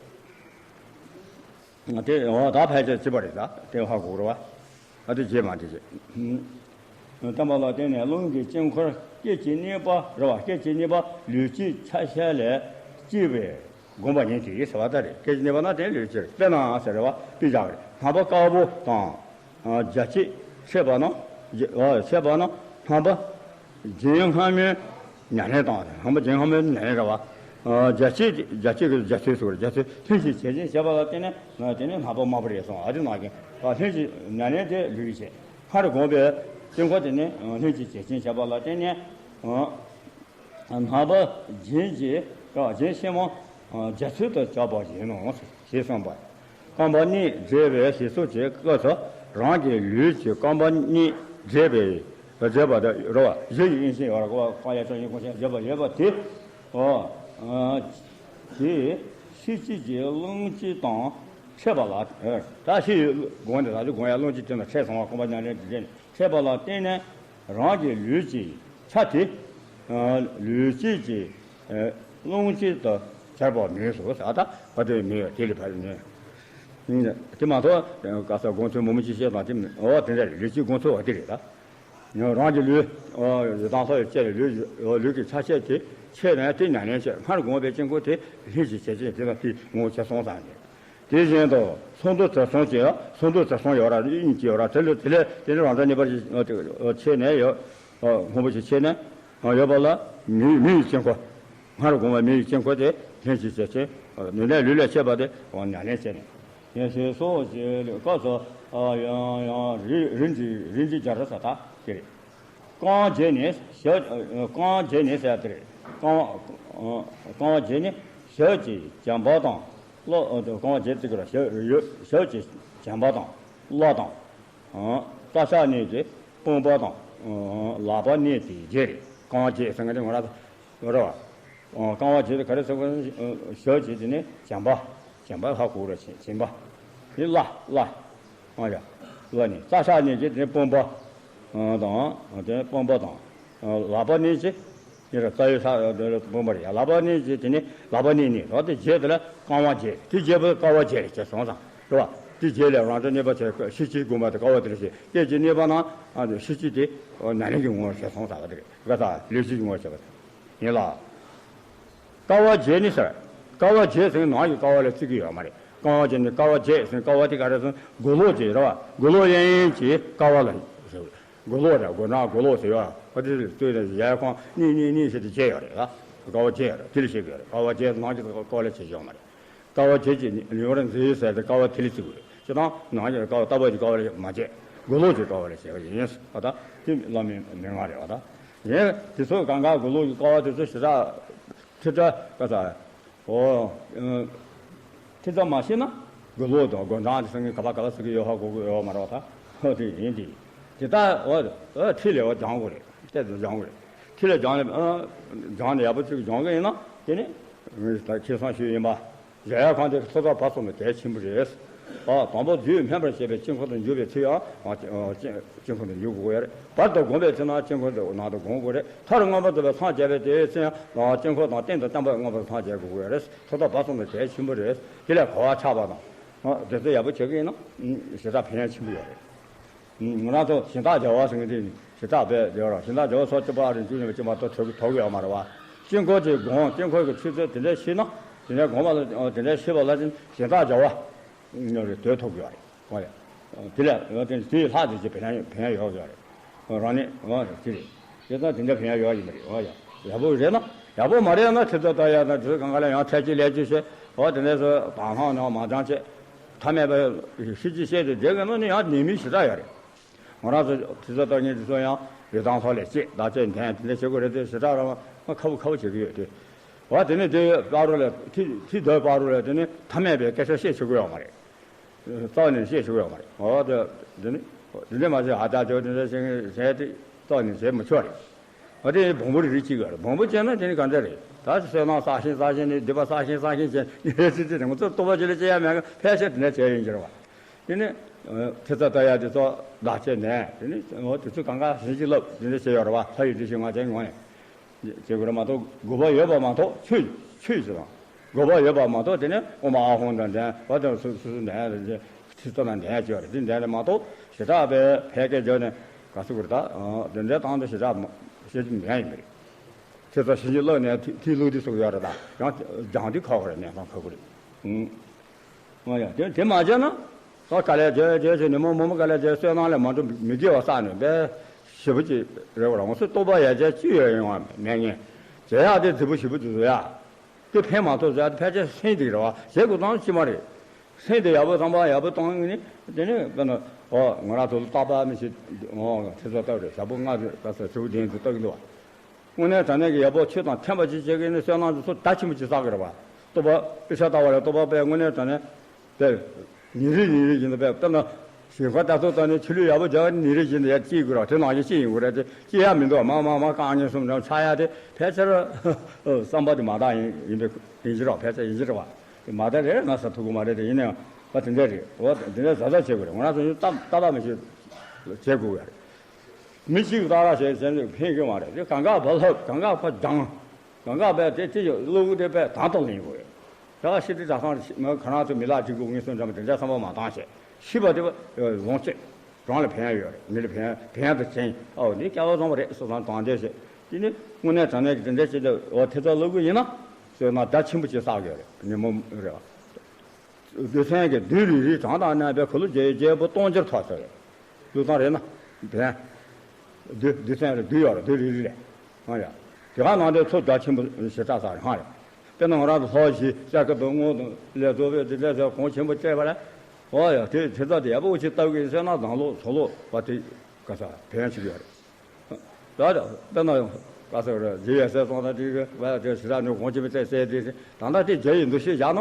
བྱེད། དེ་འོ་ད་ཕལ་ཆེར་བྱེད་པ་རེད། ད་དེ་ཧ་གོ་རེད་བ། ད་དེ་རྗེས་མ་དེ་བྱེད། བསྟན་པ་ལ་བརྟེན་ནས་རླུང་གི་དཀྱིལ་འཁོར་སྐད་ཅིག་གནས་པ་རེད་བ། སྐད་ཅིག་གནས་པ་ལུས་དཀྱིལ་ཆ་ཤས་ལས་སྐྱེས་པའི། བསྒོམ་པ་ཉིད་དེ་ཡིས་ཟེར་བ་ལྟར་རེད། སྐད་ཅིག་གནས་པ་ན་དེ་ལུས་ཕྱིར། དཔེར་ན་ཟེར་བ་དཔེ་བཞག་རེད། སྣང་བ་དཀར་པོ་དང་། རྒྱ་སྐྱེད་འཆད་པ་ན། འཆད་པ་ན་སྣང་བ་རྒྱན་སྔ་མའི་ཉམས་ལེན་དང་། སྣང་བ་རྒྱན་སྔ་མའི་ཉམས་ལེན་རེད་བ། རྒྱ་སྐྱེད་རྒྱ་སྐྱེད་ཀྱི་རྒྱ་མཚོས་སུ་རྒྱ་མཚོས་ལྷན་ཅིག་བྱེད་ཅིང་བྱེད་པ་ལ་བརྟེན་ནས་དེ་ནི་སྣང་བ་དམར་པོ་རེད་གསུངས། ཨ་དེ་ནང་བཞིན་ལྷན་ཅིག་ཉམས་ལེན་དེ་ལུས་བྱེད། སྔར་བསྒོམས་པའི་དཀྱིལ་འཁོར་དེ་ནི་ལྷན་ཅིག་བྱེད་ཅིང་བྱེད་པ་ལ་བརྟེན་ནས། སྣང་བ་རྒྱན་གྱི་རྒྱན་ཕྱི་མ་རྒྱ་མཚོ་དང་བཅས་པ་ཡིན་ནོ་ཞེས་གསུངས་པ། རྐང་པ་གཉིས་འབྲེལ་བའི་ཞེས་སོགས་ཀྱི་སྐབས་སུ་རང་གི་ལུས་ཀྱི་རྐང་པ་གཉིས་འབྲེལ་བའི་འབྲེལ་བ་དང་རོ་བ་གཞི་ཡི་དབྱིངས་ཤིང་ཡོད་ར་གོ་བ། རྐང་གཡས་བརྐྱང་གཡོན་གོང་ཞེས་འབྲེལ་བ་ཡོད་པ་དེ། འོ་དེ་ཤེས་བྱེད་ཀྱི་རླུང་དཀྱིལ་དང་འཕྲད་པ་ལ། ད་ཤེས་ཡོད་སྒོམ་འདི་ད་ལུས་སྒོམ་ཡ་རླུང་དཀྱིལ་དེ་དང་འཕྲད་སོང་བ། རྐང་པ་ཉམས་ལེན་དེ་འདྲ་ནི། འཕྲད་པ་ལ་བརྟེན་ནས་རང་གི་ལུས་ཀྱི་ཆ་དེ་ལུས་དཀྱིལ་གྱི་རླུང་དཀྱིལ་དུ་སྦྱར་བ་མིན་སོ་ཟེར། ད་བ་དེ་མིན་དེ་ལས་ཕར་ནས་དེ་མ་གཏོགས་ག་ས་དགོངས་ཚུལ་མུ་མུ་ཅི་བཤད་དང་དེ་འོ་དེ་འདྲ་རེད། ལུས་དཀྱིལ་དགོངས་ཚུལ་བ་དེ་རེད། ད་རང་གི་ལུས་ཡི་དྭགས་ལྷ་ཡི་སྤྱད་ལུས་ལུས་ཀྱི་ཆ་ཤས་དེ་ཆད་ནས་དེ་ཉམས་ལེན་བྱེད། སྔར་བསྒོམས་པའི་དཀྱིལ་འཁོར་དེ་ལྷན་ཅིག་བྱེད་ཅིང་དེ་དང་དེ་ངོ་བོ་ཕྱེ་སོང་ཙང་ནས། དེ་བཞིན་དུ་སུམ་མདོ་བྱེད་གསུམ་གྱི་སུམ་མདོ་བྱེད་གསུམ་ཡོད་ར་གཉིས་ཀྱི་ཡོད་ར། དེ་ལས་དེ་ལས་དེ་ནི་རང་སྒྲ་གཉིས་པར་ཆད་ནས་ཡོད། སྔོན་པོ་ཞིག་ཆད་ནས་ཡོད་པ་ལ་མི་མི་ཡི་དཀྱིལ་འཁོར། སྔར་བསྒོམས་པའི་མི་ཡི་དཀྱིལ་འཁོར་དེ་ལྷན་ཅིག་བྱེད་ཅིང་ནུས་ལྡན་ལུས་ལས་ཆད་པ་དེ་ཉམས་ལེན་བྱས་ནས། ཡང་ཞེས་སོགས་ཀྱི་སྐབས་སུ་ཡང་ཡང་རིམ་གྱིས་རིམ་གྱིས་སྦྱར་ཟེར་ད་དེ་རེད། རྐང་བརྒྱད་ནི་ཞབས། རྐང་བརྒྱད་ནི་ཟེར་དེ་རེད། རྐང་རྐང་བརྒྱད་ནི་ཞབས་ཀྱི་བྱམས་པ་དང་། གློ། རྐང་བརྒྱད་ཅིག་ར་ཞབས་ཞབས་ཀྱི་བྱམས་པ་དང་། གློ་དང་། རྩ་ཤ་གནས་ཀྱི་དཔུང་པ་དང་། ལག་པ་གནས་ཀྱི་རྗེས་རེད། རྐང་བརྒྱད་ཟེར་མཁན་དེ་ང་རང་རེད་བ། རྐང་བ་བརྒྱད་དེ་ག་རེ་ཟེར་དགོས། ཞབས་ཀྱི་དེ་ནི་བྱམས་པ། བྱམས་པ་ཧ་གོ་ར་བྱེད་བྱེད་པ། དེ་བརླ་བརླ། ཨ་ཡ། བརླ་ནི་རྩ་ཤ་གནས་ཀྱི་དེ་ནི་དཔུང་པ། དང་དེ་དཔུང་པ་དང་། ལག་པ་གནས་ཀྱི་དེ་ར་རྩ་བའི་ས་དེ་ར་དཔུང་པ་རེད་ཡ། ལག་པ་གནས་ཀྱི་དེ་ནི་ལག་པ་གནས་ནི་རོ། དེ་བརྒྱད་དེ་ལ་རྐང་བ་བརྒྱད། དེ་བརྒྱད་པོ་དཀའ་བ་བརྒྱད་རེད་བྱས་སོང་ཙང་རེད་བ། དེ་བརྒྱད་ལས་རང་སྒྲ་གནས་པ་བྱས་ཤེས་བྱེད་བསྒོམ་པ་དེ་དཀའ་བ་དེ་རེད་བྱས། སྐད་ཅིག་གནས་པ་ན་ཤེས་བྱེད་དེ་ཉམས་ལེན་གྱི་ངོ་བོར་བྱས་སོང་ཙང་བ་དེ་རེད། ག་ས་ལུས་ཤེས་ཀྱི་ངོ་བོར་བྱས་པ་དེ་ཡིན་ལ། དཀའ་བ་བརྒྱད་ནི་ཟེར། དཀའ་བ་བརྒྱད་ཟེར་ནང་གི་དཀའ་བ་ལ་བརྩི་གི་ཡོད་མ་རེད། དཀའ་བ་བརྒྱད་ནི་དཀའ་བ་བརྒྱད་ཟེར་དཀའ་བ་དེ་ག་རེ་ཟེར། མགོ་ལོག་བརྒྱད་རེད་བ། མགོ་ལོག་གཡས་གཡོན་གྱི་དཀའ་བ་ལ་ཟེར། མགོ་ལོག་རེད། མགོ་ནག་མགོ་ལོག་ཟེར་བ། ཨ་དེ་ལྟོས་ནས་ཡར་ཁོང་གཉིས་གཉིས་གཉིས་ཟེར་དེ་བརྒྱད་ཡོད་རེད་ལ། དཀའ་བ་བརྒྱད་ཡོད་རེད། དེ་ལ་བཤད་གི་ཡོད་རེད། དཀའ་བ་བརྒྱད་ནང་གི་དཀའ་བ་ལ་བྱེད་ཡོད་མ་རེད། དཀའ་བ་བརྒྱད་ཀྱི་ཉེ་བར་མཛེས་ཟེར་ཏེ་དཀའ་བ་དེ་ལ་བརྩི་དགོས་རེད། ཅེས་དང་ནང་གི་དཀའ་བ་ལྟ་བ་གི་དཀའ་བ་ལ་མ་བྱེད། མགོ་ལོག་གི་དཀའ་བ་ལ་བྱེད་པ་ཡིན། ཨ་ད་དེ་བླ་མའི་མན་ངག་རེད་བ། ད་ཡིན་དེ་ཚོ་གང་ག་མགོ་ལོག་གི་དཀའ་བ་དེ་ཚོ་ཞེ་དྲག་ཁྲིད་དྲ་ག་ས། ཨོ། ཁྲིད་དྲ་མ་ཤེས་ན་མགོ་ལོག་དང་སྒོ་འགྲམ་དེ་ཚོ་ངས་ག་པ་ག་པ་ཟེར་གི་ཡོད་ཧ་གོ་གི་ཡོད་མ་རེད་བ། ད་ ཨོ་དེ་ཡིན་དེ། དེ་ལྟར་འོ་འོ་ཁྲིད་ལས་འོ་སྦྱང་དགོས་རེད། གཏེར་དུ་སྦྱང་དགོས་རེད། ཁྲིད་ལས་སྦྱང་ལས་ཨ་སྦྱང་ནས་ཡག་པོ་ཅིག་སྦྱང་གི་ཡིན་ན་དེ་ནི་ངས་ད་ཁེ་བཟང་ཞུས་ཡིན་པ། གཞལ་ཡས་ཁང་དེ་ཚོགས་བསགས་བར་གསུམ་ལ་གལ་ཆེན་པོ་རེད། ཨ་དང་པོ་རྒྱུད་སྨིན་པར་བྱེད་པའི་དཀྱིལ་འཁོར་དུ་འཇུག་པའི་ཚུལ་ཡང་ཨ་དཀྱིལ་འཁོར་དུ་འཇུག་དགོས་ཀྱི་རེད། བར་དུ་བསྒོམ་པའི་ཚེ་ན་དཀྱིལ་འཁོར་དུ་ནང་དུ་བསྒོམ་དགོས་རེད། མཐར་མངོན་པར་རྫོགས་པའི་སངས་རྒྱས་པའི་དེའི་ཚེ་ཡང་དཀྱིལ་འཁོར་དང་སྟེང་དུ་བསྟན་པ་མངོན་པར་སངས་རྒྱས་དགོས་ཀྱི་རེད། ཚོགས་བསགས་བར་གསུམ་ལ་གལ་ཆེན་པོ་རེད། དེ་ལས་གོ་བ་ཆགས་པ་དང་། ཨ་དེ་ཚོ་ཡག་པོ་བྱེད་ཀྱི་ཡིན་ན་ཞེ་དྲག་ཕན་ཡོན་ཆེན་པོ་ཡོད་རེད། ང་རང་ཚོ་གཞན་དག་བྱ་བ་ཟེར་མཁན་དེ་ཞེ་དྲག་བས་བརྗོད་རོགས། གཞན་དག་བྱ་བ་སོགས་བཅུ་པ་རིང་བཅུ་ཡིན་པ་ཅི་མ་གཏོགས་ཐོབ་ཐོབ་ཀྱི་ཡོད་མ་རེད་བ། དཀྱིལ་འཁོར་གྱི་སྒོམ་དཀྱིལ་འཁོར་གྱི་ཆོས་ཚུལ་དེ་འདྲ་ཤེས་ན། དེ་འདྲ་སྒོམ་པ་དེ་འདྲ་ཤེས་པ་ལ་ཅིག་གཞན་དག་བྱ་བ་ནོར་རེ་དོད་ཐོབ་ཀྱི་ཡོད་རེད་བ་ཡ། དེ་ལས་དེ་ལས་ལྷག་དེ་ཅིག་ཕན་ཡོན་ཕན་ཡོན་ཡོད་ཀྱི་ཡོད་རེད། རང་ནི་འོ་དེ་རེད། དེ་ཙང་དེ་འདྲ་ཕན་ཡོན་ཡོད་ཀྱི་མ་རེད་འོ་ཡ། ཡག་པོ་རེད་ན་ཡག་པོ་མ་རེད་ན་ཁྲི་ཚོ་ལྟ་ཡ་ན་དེ་གང་ག་ལ་ཡང་ཐལ་གྱི་ལས་ཀྱི་བྱེད་འོ་དེ་འདྲ་སོ་དང་ལྷང་ནང་མ་འདང་བྱེད། ཐ་མལ་པའི་ཤི་ཅི་བཤད་དེ་བསྡད་དགོས་ན་ནི་ཡང་ཉེས་དམིགས་ཞེ་དྲག་ཡོད་རེད། ང་རང་ཚོ་དེ་ཚོ་ལྟ་ཉན་དེ་ཚོ་ཡང་རི་ཐང་ཐོག་ལས་སྐྱེས་བདག་གཅེས་འདྲེན་དེ་འདྲ་བྱེད་དགོས་རེད་དེ་ཞེ་དྲག་རང་ཁ་བུ་ཁ་བུ་བྱེད་ཀྱི་ཡོད་དེ། འོ་དེ་ནི་དེ་བར་དུ་ལས་ཐི་ཐི་དོའི་བར་དུ་ལས་དེ་ནི་ཐ་མལ་པའི་སྐད་ཆ་བཤད་ཆོག་གི་ཡོད་མ་རེད། རྩ་བ་ནས་བཤད་ཆོག་གི་ཡོད་མ་རེད། འོ་དེ་དེ་ནི་དེ་འདྲ་མ་བྱེད་ཨ་ད་ཅོ་དེ་འདྲ་བྱེད་བྱེད་དེ་རྩ་བ་ནས་བྱེད་མི་ཆོག་རེད། ཨ་དེ་བོང་བུ་རིལ་གཅིག་ཡོད་རེད། བོང་བུ་བྱས་ན་དེ་ནི་ག་འདྲ་རེད། ད་བསོད་ནམས་བསགས་ཤིང་བསགས་ཤིང་ནི་སྡིག་པ་བསགས་ཤིང་བསགས་ཤིང་བྱས་ནི་རེད་ཚིག་ཚིག་རེད། ང་ཚོ་ལྟོ་བ་ཅི་ལ་སྐྱེ་ཡ་མེད་གི་ཕལ་ཆེར་དེ་འདྲ་བྱས་ཡིན་གྱི་རེད་བ། དེ་ནི་ཐེ་ཚོམ་ལྟ་ཡ་དེ་ཚོ་བདག་གཅེས་ནས་དེ་ནི་འོ་དེ་ཚོ་གང་ག་ཞིང་གཅིག་ལབ་དེ་འདྲ་བྱས་ཡོད་རེད་བ། ལྷ་ཡི་དེ་བཞིན་ང་ཅན་ངོ་ནས་བྱེད་དགོས་རེད་མ་གཏོགས་དགོས་པ་ཡོད་པ་མ་གཏོགས་ཆོས་ཆོས་ཟེར་བ། དགོས་པ་ཡོད་པ་མ་གཏོགས་དེ་ནི་ཨོཾ་ཨཱཿཧཱུྃ་དང་ལྡན་པ་དང་སུ་སུ་སུ་ལྡན་ཡ་ཁྲི་ཚོ་དང་ལྡན་ཡ་ཅིག་ཡོད་རེད། དེ་ལྡན་རེད་མ་གཏོགས་ཞེ་དྲག་པའི་ཕལ་སྐད་བརྗོད་ནས་ག་ཚོད་དགོས་རེད། ད་དེ་འདྲའི་སྟངས་དུ་ཞེ་དྲག་བཤད་རྒྱུ་མེད་ཡིན་པ་རེད། ཁྱེད་ཚོ་ཞིང་ཆུ་བླུགས་ནས་ཐི་ཐི་བླུགས་དུས་སུ་ཡོད་རེད། ད་ཡང་སྦྱང་དུས་ཁག་པོ་རེད། གནས་སྟངས་ཁག་པོ་རེད། ཨང་། ཨང་ཡ་དེ་དེ་མ་བྱས་ན། ད་དཀའ་ལས་བྱས་བྱས་བྱས་ཉིན་མོ་མོ་མོ་དཀའ་ལས་བྱས་བསོད་ནམས་ལས་མ་འགྲོ་མི་དགེ་བ་བསགས་ནས་དཔེ་ཞེ་པོ་ཅིག་རེད་བ། རང་སོ་རྟོགས་པ་ཡར་རྒྱས་ཅི་ཡོད་ཡོང་བ་མེད་ངེས། བྱེད་ཡག་དེ་རྫིག་པོ་ཞེ་པོ་ཅིག་བཟོ་ཡ། དེ་ཕན་མ་ཐོགས་བཟོ་ཡ་དེ་ཕལ་ཆེར་སེམས་སྡུག་རེད་བ། བྱེད་དགོས་སྟངས་ཅི་མ་རེད། སེམས་དེ་ཡག་པོ་བསམ་པ་ཡག་པོ་བཏང་ནས་དེ་ནས་དཔེར་ན་ཨོ་ང་རང་ཚོ་ལ་རྟག་པར་མི་ཤེས་ཨོ་ཁྲི་ཚོ་ལྟ་བུ་རེད། ཞག་པོ་ལྔ་རེད་ད་ཟེར་ཞེ་པོ་བདེན་ཚིག་ལྟ་གི་འདུག་བ། དངོས་གནས་དྲང་གནས་ཀྱི་ཡག་པོ་ཆོས་དང་མཐུན་པ་ཅིག་བྱེད་ཀྱི་ནི་བསོད་ནམས་ཀྱི་ཚོགས་རྒྱ་ཆེན་པོ་ཅིག་བསགས་ཀྱི་རེད་བ། རྟོགས་པ་དཔེ་ཆ་ལྟ་བ་ལ་རྟོགས་པ་དཔེ་དངོས་གནས་དྲང་གནས་དཔེ་ཉིན་རེ་ཉིན་རེ་བཞིན་དུ་དཔེ་ལྟ་ན་ཞིང་ཁ་ལྟ་ཚོད་ལྟ་ནས་ཆུ་ལུད་ཡག་པོ་རྒྱག་ནི་ཉིན་རེ་བཞིན་དུ་ཡར་སྐྱེ་དགོས་རེད། དེ་ནང་བཞིན་སྐྱེ་ཡིན་དགོས་རེད། དེ་སྐྱེ་ཡག་མི་འདུག་མ་མ་མ་རྐང་གཉིས་གསུམ་འགྲམ་ཆགས་ཡག་དེ་ཕལ་ཆེར་བསམ་པ་དེ་མ་དག་ཡིན་ཡིན་པའི་ཡིན་གྱི་རེད། ཕལ་ཆེར་ཡིན་གྱི་རེད་བ། དེ་མ་དག་རེད་ང་ཟེར་ཐུབ་ཀྱི་མ་རེད། དེ་ཡིན་ནའང་བ་དེ་འདྲ་རེད། འོ་དེ་འདྲ་ཟ་ཟ་བྱེད་དགོས་རེད། ང་རང་ཚོ་ཡང་ལྟ་ལྟ་ལྟ་མི་བྱེད་བྱེད་དགོས་རེད། མི་གཅིག་གིས་ཏག་ཏག་བྱས་བྱས་ནས་ཕན་གྱི་མ་རེད། དེ་གང་ག་བ་ལྷབ་གང་ག་ཁོ་སྦྱང་། གང་ག་བས་དེ་དེ་ཀླུ་དེ་བས་དང་དུ་ལེན་དགོས། ད་ག་ཤི་དེ་ད་སང་ང་རང་ཚོ་མི་ལ་འགྲིག་དགོས་ངེས་སོང་འདྲ་མ་དེ་འདྲ་བསམ་པ་མ་བཏང་བྱས་ཤི་བ་དེ་བ་ལོངས་སྤྱོད་རང་ལ་ཕན་ཡ་ཡོད་རེད། མི་ལ་ཕན་ཡ་ཕན་ཡ་དང་བྱིན་ཨའོ་འདི་སྐལ་བ་བཟང་བ་རེད་བསམ་བསམ་དང་དེ་བྱས་དེ་ནི་དངོས་གནས་དྲང་གནས་ཀྱི་དེ་འདྲ་བྱས་ཏེ་འོ་ཐེ་ཚོམ་ལོག་གི་ཡིན་ན་བསོད་ནམས་རྒྱ་ཆེན་པོ་ཅིག་བསགས་ཡོད་རེད། ཉིན་མོ་རེད་བ། རྡུལ་ཚོན་གྱི་རྡུལ་རིལ་རིལ་གྲངས་དང་མཉམ་པའི་འཁོར་ལོ་བརྒྱད་བརྒྱད་པོ་སྟོང་ཆར་ཐོགས་ཟེར་བས། ཀླུ་ཚང་རེད་ན། བན། རྡུལ་རྡུལ་ཚོན་རེད། རྡུལ་ཡོད་རེད། རྡུལ་རིལ་རིལ་རེད། ཧང་ཡ། དེ་ག་ནང་དེ་ཚོ་རྒྱ་ཆེན་པོ་ཞེ་དྲག་ས་རེད་ཧང་ཡ། དཔེར་ན་ང་རང་ཚོ་ལྷོ་བཞི་ཤར་ཁ་འབབ་སྔོན་དང་ལས་རྫོགས་པའི་འདི་འདྲ་ཟེར་གོང་ཆེན་པོ་བསྐྲད་པ་ལ། ཨོ་ཡ་དེ་དེ་ཚོ་དེ་ཡག་པོ་ཅིག་ལྟ་གི་བསོད་ནམས་བཟང་ལོ་ཚོགས་ལོ་བ་དེ་ག་ས་ཕན་ཆེ་གི་ཡོད་རེད། ད་དཔེར་ན་ག་ས་རེད། རྗེ་ཡབ་སྲས་སོང་ན་དེ་གི་བ་དེ་ཞེ་དྲག་ནས་གོང་ཆེན་པོ་བསྟན་གསལ་དེ་ད་ལྟ་དེ་རྒྱ་ཡི་འདུ་ཤེས་བཞག་ན།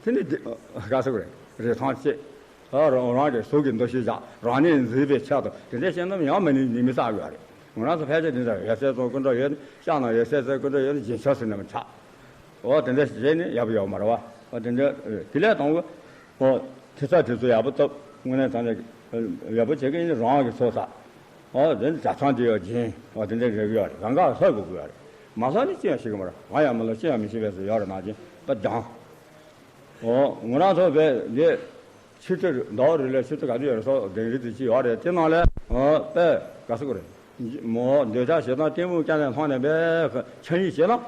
དེ་ནི་ག་ས་རེད། རེ་ཐང་བཅད། རང་རང་གི་གཟུགས་ཀྱི་འདུ་ཤེས་བཞག་རང་ཉིད་འཛིན་པའི་ཆེད་དུ་དེ་འདྲ་བཤད་ན་ཡང་མི་ནུས་ནུས་མི་བསགས་ཡོད་རེད། ང་རང་ཚོ་ཕལ་ཆེར་དེ་འདྲ་ཡབ་སྲས་སོང་སྐུ་འདྲ་ཡོད་ནི་ཤག་ན་ཡབ་སྲས་སོང་སྐུ་འདྲ་ཡོད་ནི་སྦྱིན་ཆོག་ཟེར་ནས་མི་ཆགས། འོ་དེ་འདྲ་བྱས་ནས་ཡག་པོ་ཡོད་མ་རེད་བ། འོ་དེ་འདྲ་དེ་ལས་དང་པོ། འོ། དེ་ཚ་དེ་ཚོ་ཡག་པོ་བཏབ། དངོས་གནས་དྲང་གནས་ཡག་པོ་བྱེད་ཀྱི་ཡིན་རང་གི་ཚོགས་བསགས། འོ་དེ་ནི་གྲྭ་ཚང་དེ་ཡོད་སྦྱིན། འོ་དེ་འདྲ་རེག་ཡོད་རེད། གང་ག་ལྷ་དགོས་ཀྱི་ཡོད་རེད། མ་ལྷ་ནི་ཅི་ཡང་ཤེས་ཀྱི་མ་རེད། ང་ཡང་མི་ལྷ་ཅི་ཡང་མི་ཤེས་པས་ཟེར་ཡོད་རེད་ནང་བཞིན་པ་སྦྱང་། འོ་ང་རང་ཚོ་བས་འདི་ཆུ་ཚོད་ཟླ་བ་རེ་ལ་ཆུ་ཚོད་ག་ཚོད་ཡོད་རེད་སོགས་གདན་རིགས་དེ་ཅི་ཡོད་རེད། དེ་ནང་ལས་འོ་དཔེ་ག་ཚོད་རེད། མོ་འདོད་ཆགས་ཞེ་སྡང་གཏི་མུག་བཅས་ནས་ལྷོང་ནས་དཔེ་ཆ་ཡིས་བྱས་ན།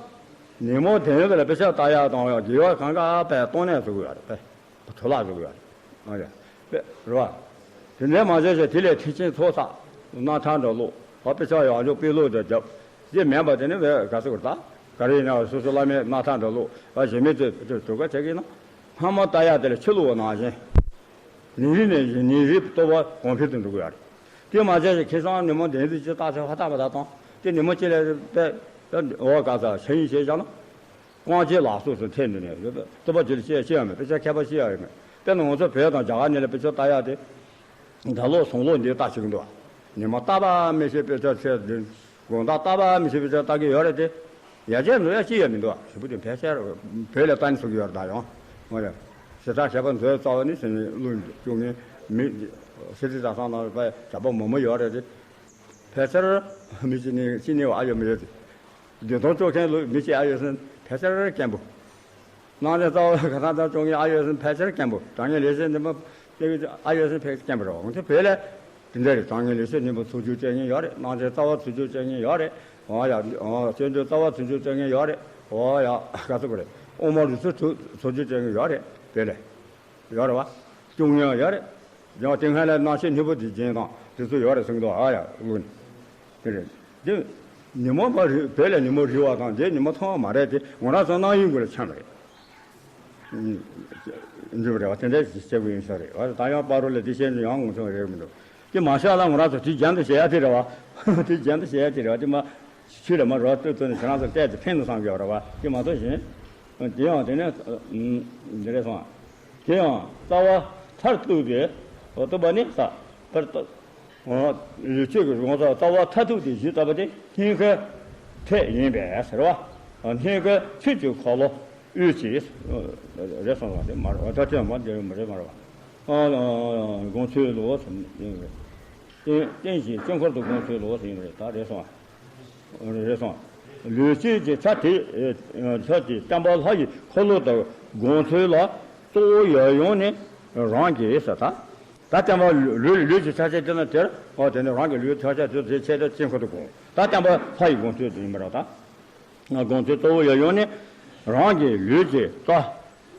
ཉིན་མོ་དེ་ཡོད་ལ་དཔེ་ཆ་ལྟ་ཡག་དང་དགེ་བ་གང་ག་དཔེ་གཏོང་ནས་བཟོ་གི་ཡོད་རེད། དཔེ། དུ་ལག་བཟོ་གི་ཡོད་རེད། ཨ་ཡ། དཔེ་རེད་བ། དེ་འདྲའི་མ་བྱས་ཤིང་དེ་ལས་ཐེག་ཆེན་ཚོགས་བསགས་རྣམ་ཐར་འདྲ་ཀློག་ཨ་དཔེ་ཆ་ཡག་ཤོས་དཔེ་ཀློག་དེ་རྒྱབ། དེ་མིན་པ་དེ་ནི་བས་ག་ཚོད་ད། ག་རེ་ཡིན་ན་སོ་སོ་བླ་མའི་རྣམ་ཐར་འདྲ་ཀློག་ཨ་གཞན་མི་ཚོས་དེ་དུ་ག་བྱེད་ཀྱི་ན། སྔ་མོ་ལྟ་ཡག་དེ་ལ་ཕྱི་ལུགས་ནང་བཞིན། ཉིན་རེ་ནས་ཉིན་རེའི་རྟོགས་པ་གོང་འཕེལ་དུ་འགྲོ་གི་ཡོད་རེད། དེ་མ་བྱས་ཤིང་ཁེ་སང་ཉིན་མོ་བདེན་ཚིག་ཅིག་བཏགས་ཚེ་ཧ་ཐག་པ་ད་དང་དེ་ཉིན་མོ་གཅིག་ལས་དཔེ། འོ་ག་ས་ཤ་ཡིན་བྱས་བཞག་ན། རྐང་རྗེས་ལག་སོགས་སུ་འཐེན་ནས་ནས་རྟོགས་པ་ཇི་ལ་སྐྱེ་ཡང་མེད། དཔེ་ཆ་མཁས་པ་ཤེས་ཡང་མེད། དཔེར་ན་ང་ཚོ་བོད་དང་རྒྱ་གར་གཉིས་ལ་དཔེ་ཆ་ལྟ་ཡག་དེ། ད་ལོ་སོང་ལོ་འདི་ལྟ་ཞིག་འདུག་ཉི་མ་བལྟ་བ་མི་ཤེས་པའི་ཆ་ཆེ་དགོང་དག་བལྟ་བ་མི་ཤེས་པའི་ཆ་ལྟ་གི་ཡོད་རེད་དེ། ཡ་ཅན་འདུག་ཡ་ཅི་ཡ་མི་འདུག་ཞེ་པོ་དེ་ཕལ་ཆེར་བོད་ལ་བལྟ་ནས་སུ་གི་ཡོད་རེད་ད་ཡང་། ང་ཡ་ཞེ་དྲག་བྱས་པ་མཛོད་རྩ་བ་ནི་ཟེར་ནས་བླུན་བཅུག་ངེས་མི། ཤེས་རིག་བཟའ་ཚང་ནང་པའི་གྲྭ་པ་མོ་མོ་ཡོད་རེད་དེ། ཕལ་ཆེར་མི་གཅིག་ནི་གཅིག་ནི་ཨ་ཡོད་མི་ཡོད་དེ། བདུན་སྟོང་བཅོ་མཁན་ལོ་མི་གཅིག་ཨ་ཡོད་ཟེར་ཕལ་ཆེར་སྐྱེན་པོ། ནང་ནས་རྩ་བ་ག་ས་ད་བཅོ་མཁན་ཨ་ཡོད་ཟེར་ཕལ་ཆེར་སྐྱེན་པོ། དྲང་ངེས་ལས་བྱེད་འདི་མ་ཨ་ཡོད་ཟེར་ཕལ་ཆེར་སྐྱེན་པོ་རེད། འོང་དེ་བོད་ལ་དེ་འདྲ་རེད། དྲང་ངེས་ལས་བྱེད་འདི་མ་ཚུགས་རྒྱུ་བྱེད་མཁན་ཡོད་རེད། ནང་ཆེན་རྩ་བ་ཚུགས་རྒྱུ་བྱེད་མཁན་ཡོད་རེད། འོ་ཡ། སྤྱོད་འཇུག་རྩ་བ་ཚུགས་རྒྱུ་བྱེད་མཁན་ཡོད་རེད། འོ་ཡ། ག་ཚོད་གོ་རེད། དབུ་མ་རིག་ཚུལ་ཚུགས་རྒྱུ་བྱེད་མཁན་ཡོད་རེད་བོད་ལ། ཡོད་རེད་བ། སྐྱོང་ཡང་ཡོད་རེད། ཡང་དེ་སྔ་ལ་རྣམ་ཤེས་སྙིང་པོ་དེ་སྦྱིན་དང་དེ་ཚོ་ཡོད་རེད་གསུངས་འདུག་ཨ་ཡ་ལུག་ནི། དེ་རེད། དེ་ཉི་མ་མ་རི་བོད་ལ་ཉི་མ་རི་བ་དང་དེ་ཉི་མ་ཐང་བ་མ་རེད་དེ་ང་རང་ཚོ་སྣང་ཡུལ་དགོས་ལ་འཆམ་རེད། འཇུ་བ་རེད་བ། དེ་འདྲ་ཞིག་བྱེད་དགོས་ཡིན་ས་རེད་བ། ད་ཡང་པ་རོ་ལ་དེ་བཤད་ནས་ཡང་ངོ་ཚ་རེད་མི་འདུག་དེ་མ་བཤད་ལ་ང་རང་ཚོ་དེ་རྒྱན་དུ་བྱེད་ཡ་དེ་རེད་བ། དེ་རྒྱན་དུ་བྱེད་ཡ་དེ་རེད་བ། དེ་མ་ཆུ་ལ་མ་རོ་སྟོད་ཐོན་ནས་ཁྱེད་རང་ཚོ་བལྟས་ཏེ་ཕན་དུ་བསམ་གྱི་ཡོད་རེད་བ། དེ་མ་གཏོགས་གཞན། དེ་ཡང་དེ་ནས་འདི་རེད་སོང་། དེ་ཡང་རྩ་བ་མཐར་གཏུགས་ཏེ་གཏུགས་པ་ནི་ས་པར་ལྟ། ལུས་སྤྱོད་ཀྱི་དགོངས་ས་རྩ་བ་མཐར་གཏུགས་ཏེ་གཞི་ལྟ་བུ་དེ་སྙིང་གའི་ཐད་ཡིན་པས་ཟེར་བ། སྙིང་གའི་ཆོས་ཀྱི་འཁོར་ལོ་དབུས་ཀྱི་རེད་སོང་བ་དེ་མ་རེད་བ། ད་དེ་མ་དེ་མ་རེད་མ་རེད་བ། དགོངས་ཚུལ་ལོགས་སུ་ཡིན་པ་རེད། རྟེན་རྟེན་གཞི་དཀྱིལ་འཁོར་དུ་དགོངས་ཚུལ་ལོགས་སུ་ཡིན་པ་རེད། ད་རེད་སོང་བ། རེད་སོང་། ལུས་སྤྱོད་ཀྱི་ཆ་དེ། ཆ་དེ་བརྟེན་པ་ལྷ་ཡི་འཁོར་ལོ་ལྟར་དགོངས་ཚུལ་ལ་གཙོ་བོ་ཡབ་ཡུམ་ནི་རང་གི་ས་ད། ད་བརྟེན་པ་ལུས་ལུས་ཀྱི་ཆ་ཤས་དེ་ན་དེར་འོ་དེ་ནི་རང་གི་ལུས་ཆ་ཤས་དེ་དེ་ཆེད་དུ་དཀྱིལ་འཁོར་དུ་དགོངས། ད་བརྟེན་པ་ལྷ་ཡི་དགོངས་ཚུལ་དེ་ཡིན་པ་རེད་ད། དགོངས་ཚུལ་གཙོ་བོ་ཡབ་ཡུམ་ནི་རང་གི་ལུས་ཀྱི་རྩ།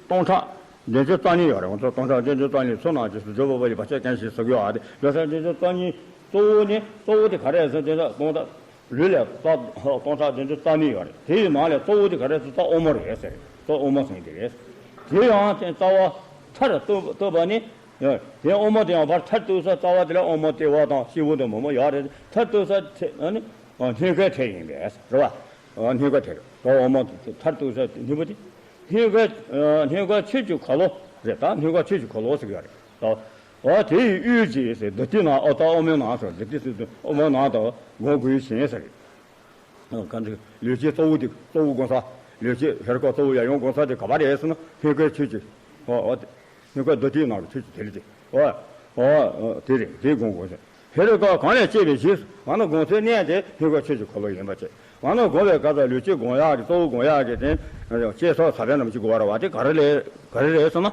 སྟོང་ཕྲག་བདུན་ཅུ་རྩ་གཉིས་ཡོད་རེད། ང་ཚོ་སྟོང་ཕྲག་བདུན་ཅུ་རྩ་གཉིས་ཚུར་ནང་ཇི་སྲིད་འཇུག་པ་པོ་ཡི་བར་ཆད་ཀུན་ཞི་གསུངས་ཡོད་ཨ། དེ་བདུན་ཅུ་རྩ་གཉིས་གཙོ་བོ་ནི་གཙོ་བོ་དེ་ག་རེ་ཟེར་དེ་ན་སྟོང་ཕྲག་ལུས་ལས་རྩ་སྟོང་ཕྲག་བདུན་ཅུ་རྩ་གཉིས་ཡོད་རེད། དེ་ཡི་ནང་ལས་གཙོ་བོ་དེ་ག་རེ་ཟེར་རྩ་དབུ་མ་རེད་ཟེར། རྩ་དབུ་མ་ཟེར་དེ་རེད། དེ་ཡང་དེ་རྩ་བ་མཐར་གཏུགས་གཏུགས་པ་ནི། དེ་དབུ་མ་དེ་ཡང་བར་མཐར་གཏུགས་ས་རྩ་བ་དེ་ལ་དབུ་མ་ལྟེ་བ་དང་སྤྱི་བོ་དང་མོ་མོ་ཡོད་རེད། མཐར་གཏུགས་ས་ནི་སྙིང་གའི་ཐད་ཡིན་པས་རེད་བ། སྙིང་གའི་ཐད་རེད། དབུ་མ་མཐར་གཏུགས་ས་སྙིང་པོ་དེ། སྙིང་གའི་སྙིང་གའི་ཆོས་ཀྱི་འཁོར་ལོ་རེད། ད་སྙིང་གའི་ཆོས་ཀྱི་འཁོར་ལོ་ཟེར་གྱི་ཡོད་རེད། ད་འོ་དེ་ཡི་དབུས་ཀྱི་ཟེར་བདུད་རྩིའི་ནང་ཨོ་ད་དབུ་མའི་ནང་སོ་བདུད་རྩི་ཟེར་དུས་དབུ་མའི་ནང་དུ་དགོངས་དགོས་ཞེས་ཟེར། གང་ཅི་ལུས་ཀྱི་གཙོ་བོ་དེ་གཙོ་བོ་དགོངས་ས། ལུས་ཀྱི་ཧེ་རུ་ཀ་གཙོ་བོ་ཡབ་ཡུམ་དགོངས་ས་དེ་ག་པར་རེད་ཟེར་ན་སྙིང་གའི་ཆོས་ཀྱི། འོ་འོ་དེ་སྙིང་གའི་བདུད་རྩིའི་ནང་གི་ཆོས་ཀྱི་དེ་ལས་དེ་འོ་འོ་དེ་རེད། དེ་དགོངས་དགོས་ཟེར། ཧེ་རུ་ཀ་གང་ལས་སྐྱེས་པའི་གཞི། ང་ནི་དགོངས་ཚུལ་གནས་དེ་སྙིང་གའི་ཆོས་ཀྱི་འཁོར་ལོ་ཡིན་པ་བཅས། ང་ནི་དགོངས་པའི་སྐབས་སུ་ལུས་ཀྱི་དགོངས་ཡག་གི་གཙོ་བོ་དགོངས་ཡག་གི་དེ་སྐྱེ་སོགས་ས་བོན་རྣམས་ཀྱི་དགོས་པ་རེད་བ། དེ་ག་རེ་ལས་ག་རེ་རེད་ཟེར་ན།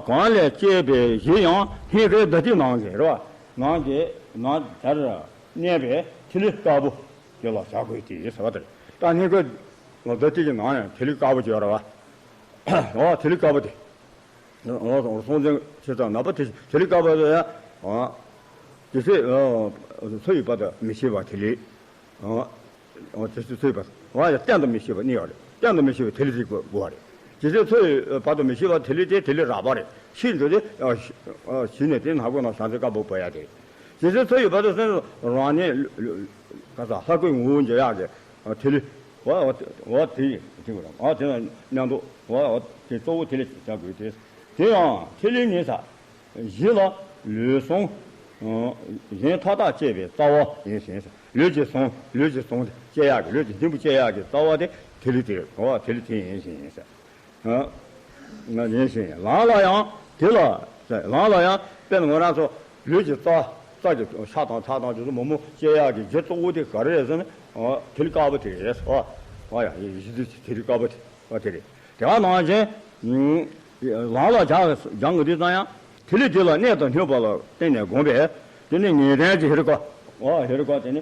གང་ལས་སྐྱེས་པའི་གཞི་ཡང་སྙིང་གའི་བདུད་རྩིའི་ནང་གི་རེད་བ། ནང་གི་ནང་དེར་གནས་པའི་ཐིག་ལེ་དཀར་པོ་དེ་ལ་བྱ་དགོས་ཏེ་ཟེར་བ་དེ་རེད། ད་སྙིང་གའི་བདུད་རྩི་གི་ནང་ཡང་ཐིག་ལེ་དཀར་པོ་ཅིག་ཡོད་རེད་བ། འོ་ཐིག་ལེ་དཀར་པོ་དེ། སྲོང་བཙན་ཆེ་ཚང་ནག་པོ་དེ་ཐིག་ལེ་དཀར་པོ་ལ་ཡང་། དེ་ཚེ་འཚོ་བའི་བར་དུ་མི་ཤེས་པ་ཐིག་ལེ། དེ་ཚེ་འཚོ་བའི་བར་དུ་གཏན་དུ་མི་ཤེས་པ་གཉིས་ཡོད་རེད། གཏན་དུ་མི་ཤེས་པ་ཐིག་ལེ་ཅིག་དགོས་པ་རེད། དེ་ཚེ་འཚོ་བའི་བར་དུ་མི་ཤེས་པ་ཐིག་ལེ་དེ་ཐིག་ལེ་རགས་པ་རེད། ཤི་འགྲོ་དེ་ཤི་ནས་དེ་ནག་པོ་ནང་བྱང་ཆུབ་དཀར་པོ་བབས་ཡ་དེ་རེད། དེ་ཚེ་འཚོ་བའི་བར་དུ་སེམས་རང་ཉིད་ག་ས་ལྷ་སྐུའི་ངོ་བོ་འགྱུར་ཡག་གི་ཐིག་ལེ། འོ་འོ་འོ་དེ་ཡིན་དེ་གོ་ར། འོ་དེ་ན་མཉམ་དུ་འོ་འོ་དེ་གཙོ་བོ་དེ་ལས་བྱ་དགོས་ཏེ། དེ་ཡང་ཐིག་ལེ་ཉིད་ས་གཞི་ལ་ལུས་ཟུངས་གཞན་མཐའ་དག་བཅས་པའི་རྩ་བ་ཡིན་ཞིང་། ལུས་ཀྱི་ཟུངས་ལུས་ཀྱི་ཟུངས་དེ་བཅད་ཡག་གི་ལུས་ཀྱི་སྙིང་པོ་བཅད་ཡག་གི་རྩ་བ་དེ་ཐིག་ལེ་དེ་འོ་ཐིག་ལེ་དེ་ཡིན་ཞིང་། ཡིན་ཞིང་། ལམ་ལ་ཡང་དེ་ལ་ལམ་ལ་ཡང་དཔེར་ན་ང་རང་ཚོ་ལུས་ཀྱི་རྩ་རྩ་གི་ཤ་དང་ཁྲག་དང་དེ་ཚོ་མོག་མོག་བཅད་ཡག་གི་རྒྱུ་གཙོ་བོ་དེ་ག་རེ་རེད་ཟེར་ན། ཨ། ཐིག་ལེ་དཀར་པོ་དེ་རེད་ཟེར་བ། ཨ་ཡ་ཡི་ཐིག་ལེ་དཀར་པོ་དེ་ཨ་དེ་རེད། དེ་ག་ནང་བཞིན་ལམ་ལ་སྦྱང་སྦྱང་དགོས་དུས་ཙང་ཡང་ཐིག་ལེ་དེ་ལ་གནད་དུ་སྙོམས་པ་ལ་བརྟེན་ནས་བསྒོམས་པས་དེ་ནི་ངེས་དོན་གྱི་ཧེ་རུ་ཀ། ཨ་ཧེ་རུ་ཀ་དེ་ནི་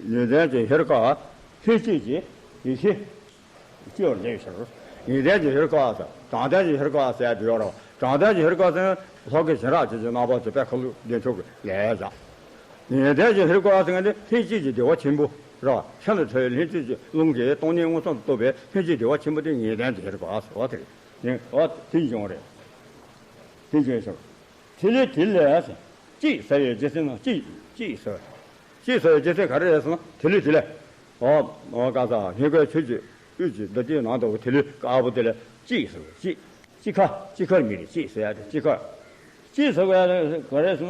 ངེས་དོན་གྱི་ཧེ་རུ་ཀ་ལྷན་སྐྱེས་ཀྱི་ཡེ་ཤེས། སྐྱེ་བར་འདོད་ཕྱིར། ངེས་དོན་གྱི་ཧེ་རུ་ཀ་ཟེར། དྲང་དོན་གྱི་ཧེ་རུ་ཀ་ཟེར་ཡ་དེ་ཡོད་རེད། དྲང་དོན་གྱི་ཧེ་རུ་ཀ་ཟེར་ན་ལྷོ་གི་བྱིན་རླབས་ཀྱི་རྣམ་པ་ཅིག་དཔེ་ཁ་ལུ་བདེ་མཆོག་གི་ལས་བཞག་ངེས་དོན་གྱི་ཧེ་རུ་ཀ་ཟེར་མཁན་དེ་ལྷན་སྐྱེས་ཀྱི་བདེ་བ་ཆེན་པོ་རེད། ཤིན་ཏུ་ཕྲ་བའི་ལྷན་སྐྱེས་ཀྱི་རླུང་གིས་སྟོང་ཉིད་མངོན་སུམ་དུ་རྟོགས་པའི་ལྷན་སྐྱེས་བདེ་བ་ཆེན་པོ་དེ་ངེས་དོན་གྱི་ཧེ་རུ་ཀ་ཟེར་བ་དེ་རེད། དེ་འོ་དེ་བྱུང་རེད། དེ་བྱུང་ཞིང་། ཐིག་ལེ་དེ་ལས་གཅིག་ཟེར་བའི་རྗེས་ཟིན་ན་གཅིག་གཅིག་ཟེར། གཅིག་ཟེར་བའི་རྗེས་ཟིན་ག་རེ་རེད་ཟེར་ན་ཐིག་ལེ་དེ་ལས། འོ་འོ་ག་ས་སྙིང་གའི་ཆོས་ཀྱི་དབུས་ཀྱི་འདི་དེའི་ནང་དུ་ཐིག་ལེ་དཀར་པོ་དེ་ལས་གཅིག་ཟེར་བའི་གཅིག་གཅིག་ཁ་གཅིག་ཁར་མི་རེད། གཅིག་ཟེར་ཡ་དེ་གཅིག་ཁར། ཅེས་ཟེར་བ་ག་རེ་ཟེར་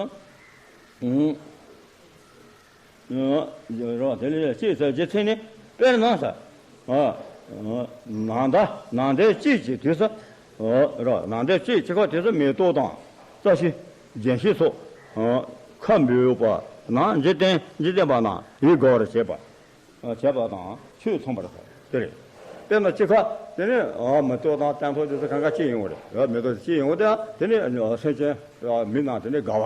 ན། རོ། དེ་ལས་ཅེས་ཟེར་རྗེ་མཚན་ནི། དཔེར་ན་ས། ནམ་ཟླ་ནམ་ཟླའི་དཔྱིད་ཀྱི་དུས་སུ། རོ། ནམ་ཟླའི་དཔྱིད་ཀྱི་ཁ་དུས་སུ་མེ་ཏོག་དང་། རྩྭ་ཤིང་། རྒྱན་ཤིང་སོགས། ཁ་འབུས་པ་ན་འཇིག་རྟེན་འཇིག་རྟེན་པ་རྣམས་ཡིད་དགའ་བར་བྱེད་པ། བྱེད་པ་དང་ཆོས་མཚུངས་པར་ཐལ། དེ་རེད། དཔེར་ན་དཔྱིད་ཁ་དེ་ནི་མེ་ཏོག་དང་སྤྱང་ཐང་དེ་ཚོ་གང་ག་སྐྱེ་ཡོང་བ་རེད། མེ་ཏོག་སྐྱེ་ཡོང་དེ་དེ་ནི་སེམས་ཅན་མི་རྣམས་དེ་ནི་དགའ་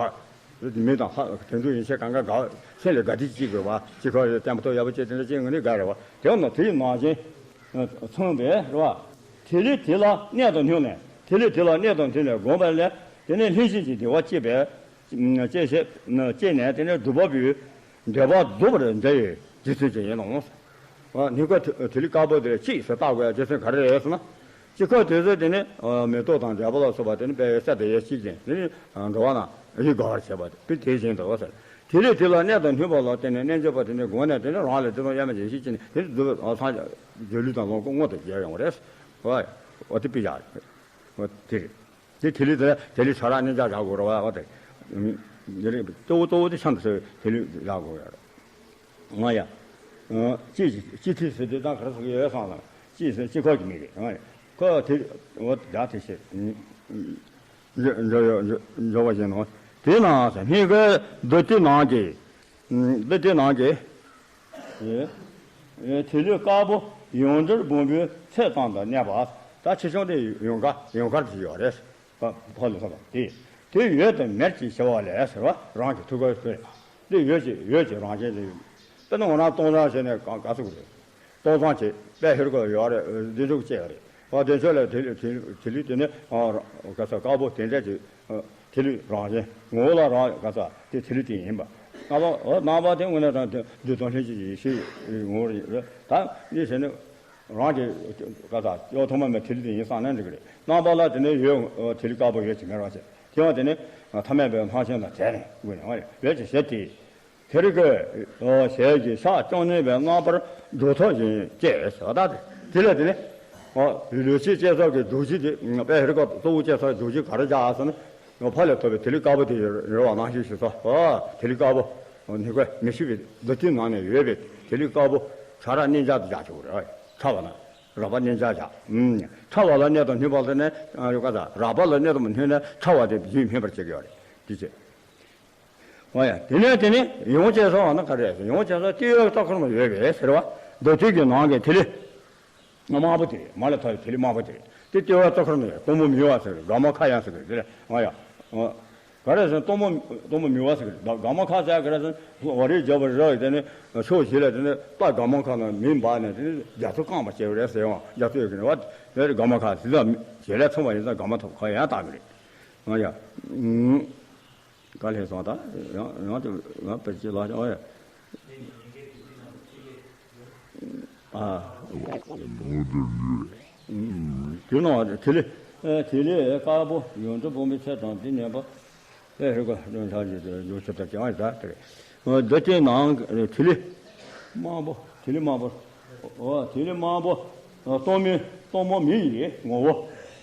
བ། མི་དང་ལྷ་དེ་ཚོ་ཡིན་ཕྱིར་གང་ག་དགའ་བ། སེམས་ལ་དགའ་བདེ་སྐྱེ་དགོས་པ། དཔྱིད་ཁ་སྤྱང་ཐང་ཡག་པོ་སྐྱེ་དེ་འདྲ་སྐྱེ་ཡོང་ནི་དགའ་རེད་བ། དེ་ཡང་ན་དེའི་ནང་བཞིན་མཚུངས་པས་རེད་བ། ཐིག་ལེ་དེ་ལ་གནད་དུ་བསྣུན་ནས། ཐིག་ལེ་དེ་ལ་གནད་དུ་བསྣུན་ནས་བསྒོམས་པ་ལས་དེ་ནི་ལྷན་ཅིག་གི་བདེ་བ་སྐྱེས་པས། སྐྱེས་ནས་དེ་ནི་སྒྲུབ་པ་པོའི་འདོད་པ་རྫོགས་པར་འགྱུར་བའི་རྗེ་བཙུན་ཅིག་ཡིན་ནོ། ནི་ཁོ་ཐིག་ལེ་དཀར་པོ་དེ་ལ་དཔྱིད་ཟེར་བཏགས་དགོས་རྗེ་བཙུན་ག་རེ་རེད་ཟེར་ན། དཔྱིད་ཁ་དུས་སུ་དེ་ནི་མེ་ཏོག་དང་འབྲས་བུ་ལ་སོགས་པ་དེ་ནི་དཔེ་གསེར་དང་གཡས་གཅིག་ཅན། དེ་ནི་འགྲོ་བ་རྣམས་ཡིད་དགའ་བར་བྱེད་པ་དཔེ་དེ་བཞིན་དུ་ཟེར། ཐིག་ལེ་དེ་ལ་གནད་དུ་བསྣུན་པ་ལ་བརྟེན་ནས་རྣལ་འབྱོར་པ་དེ་ནི་སྒོམ་ནས་དེ་ནི་རང་ལས་དེ་དང་དབྱེར་མེད་ཅིང་ཤེས་ཀྱི་ནི་དེ་ནི་སྒྱུ་ལུས་དང་ལོངས་སྐུ་མངོན་དུ་གྱུར་ཡོང་བ་རེད། འོ་དེ་དཔེ་བཞག་རེད། འོ་དེ་རེད། དེ་ཐིག་ལེ་དེ་ཐིག་ལེ་ས་ར་གནས་འཇགས་བཞག་དགོས་རེད་བ། འོ་དེ་རེད། གཙོ་བོ་གཙོ་བོ་དེ་ཆ་འདི་ཚོ་ཐིག་ལེ་བཞག་དགོས་ཡོད་རེད། ང་ཡ། ཅི་ཅི་ཐིག་ཟེར་དུས་ད་ག་རེ་ཟེར་གྱི་ཡོད་བསམ་ལ། ཅི་ཟེར་ཅི་ཁོག་གི་མི་རེད། ང་ཡ། ཁོ་དེ་འོ་ད་དེ་ཤེས། འཇོ་འཇོ་འཇོ་འཇོ་བ་བཞིན་ནོ། དེ་ན་སྙིང་གའི་རྡུལ་དེ་ནང་གི། རྡུལ་དེ་ནང་གི། ཨེ། ཨེ། ཐིག་ལེ་དཀར་པོ་ཡང་འབྲུར་སྦུངས་པའི་ཚད་ཙམ་དུ་གནས་པ། ད་ཆེ་ཆུང་དེ་ཡོངས་ག་ཡོངས་གར་དུ་ཡོད་རེད། ཕ་ལ་ས་དང་དེ། དེ་འོད་དུ་མེར་གྱིས་ཞི་བ་ལས་ཟེར་བ་རང་གི་ཐུགས་ཀར་ཟེར། དེ་འོད་ཀྱི་འོད་ཀྱི་རང་བཞིན་དེ། དཔེར་ན་ང་རང་སྟོང་བཟང་བྱས་ནས་ག་ག་ཚོད་རེད། སྟོང་བཟང་བྱས་དཔེ་ཧེར་གོ་ཡོད་རེད། བདེ་མཆོག་བཅས་རེད། ཨ་བདེ་མཆོག་ལས་དེ་དེ་དེ་ལུས་དེ་ནི་ཨ་ག་ས་དཀར་པོ་དེ་འདྲ་ཅིག་ཐིག་ལེ་རང་བཞིན་ངོ་བོ་ལ་རང་ག་ས་དེ་ཐིག་ལེ་དེ་ཡིན་པ། རྣམ་པ་ཨོ་རྣམ་པ་དེ་དངོས་གནས་དང་དེ་རྡུལ་དང་ལྷན་ཅིག་ཡེ་ཤེས་ངོ་བོ་རེད། ད་འདི་ཟེར་ནས་རང་གི་ག་ས་ཡོད་ཐོག་མ་མེད་ཐིག་ལེ་དེ་ཡིན་བསམ་ན་འགྲིག་གི་རེད། རྣམ་པ་ལ་དེ་ནས་ཡོད་ཐིག་ལེ་དཀར་པོ་ཡོད་ཅིག་མེད་རང་བྱས་དེ་ཡང་དེ་ནས་ཐ་མལ་པའི་སྣང་ཞེན་དང་བྲལ་ནས་དངོས་གནས་ཡོད་ཅིག་ཞེས་ཏེ། ཧེ་རུ་ཀའི་ཞལ་གྱི་ཕྱག་རྐྱང་གནོན་པའི་རྣམ་པར་སྒྲོ་འཐག་བཞིན་བཅས་ཟེར་བ་ལྟར་ཏེ། དེ་ལ་དེ་ནི་ལུས་ཤེས་བསྐྱེད་ཚོགས་ཀྱི་རྡོ་རྗེ་དེ་དཔལ་ཧེ་རུ་ཀ་གཙོ་བོ་བསྐྱེད་ཚོགས་རྡོ་རྗེ་ག་རེ་བཞག་ཟེར་ན། ཕ་ལས་ཐོབ་པའི་ཐིག་ལེ་དཀར་པོ་དེ་ཡོད་རེད་བ། ནང་བཞིན་ཞུ་ས། ཐིག་ལེ་དཀར་པོ་ནི་ཁོ་མི་ཤིགས་པའི་རྡུལ་དེའི་ནང་ནས་ཡོད་པའི་ཐིག་ལེ་དཀར་པོ་ས་ར་གནས་འཇགས་དུ་བཞག་ཆོག་རེད། ཕྲ་བ་ན་རགས་པ་གནས་འཇགས་བཞག་ཕྲ་བ་ལ་གནས་དང་སྣུན་པ་ལ་ནི་རགས་པ་ལ་གནས་དང་སྣུན་ནས་ཕྲ་བ་དེ་རྒྱུན་སྨིན་པར་བྱེད་ཀྱི་ཡོད་རེད། དེ་བྱས། འོ་ཡ། དེ་ནས་དེ་ནི་ཡོངས་བསྐྱེད་སོགས་ན་ག་རེ་ཟེར། ཡོངས་བསྐྱེད་སོགས་ཏི་ཡོ་ཙོ་ཁར་ན་ཡོད་པས་ཟེར་བ། རྡོ་ཐིག་གི་ནང་གི་ཐིག་ལེ་དམར་པོ་དེ་རེད། མ་ལ་ཐོ་ཡི་ཐིག་ལེ་དམར་པོ་དེ་རེད། དེ་ཏི་ཡོ་ཙོ་ཁར་ན་ཡོད། སྟོང་པོ་མི་གཡོ་བ་ཟེར་གི་དེ་ལ་འོ་ཡ། འོ། ག་རེ་ཟེར་སྟོང་པོ་སྟོང་པོ་མི་གཡོ་བ་ཟེར་གི་རེད། ག་མ་ཁ་ཟེར་ག་རེ་ཟེར་བ་རེ་བརྒྱབ་པ་རེད། དེ་ནི་ཕྱོགས་བཞི་ལ་དེ་ནི་རྟ་ག་མ་ཁ་ན་མེ་འབར་ནས་དེ་ནི་རྒྱ་མཚོ་བཀང་བ་བྱས་པ་རེད་ཟེར་ཡང་རྒྱ་མཚོ་ཡོད་གི་རེད་བ། དེ་ག་མ་ཁ་ཟེར་ད་ཞལ་ལས་མཚུངས་པ་ཡིན་ཙང་ག་མ་ཐོབ་ཁ་ཡང་བཏགས་གི་རེད། འོ་ཡ། ག་ལས་སོང་ད། ཡང་ཡང་དུ་ང་བེད་སྤྱོད་ལ་ཨོ་ཡ། ཨ། དེ་ནང་དེ་ལས་དེ་ལས་དཀར་པོ་ཡོངས་གྲུབ་སྤངས་པའི་ཚད་དང་དེ་ནས་པ་ཨེ་རེད་གོ། ལོ་ཆགས་ཀྱི་ཡོ་ཆུ་ལྟར་ཀྱང་ཨེ་ད་དེ་རེད། འདི་དེ་ནང་དེ་ལས་དམར་པོ་དེ་ལས་དམར་པོ། ཨོ་དེ་ལས་དམར་པོ། སྟོང་མི་སྟོང་མོ་མི་ཡི་ངོ་བོ་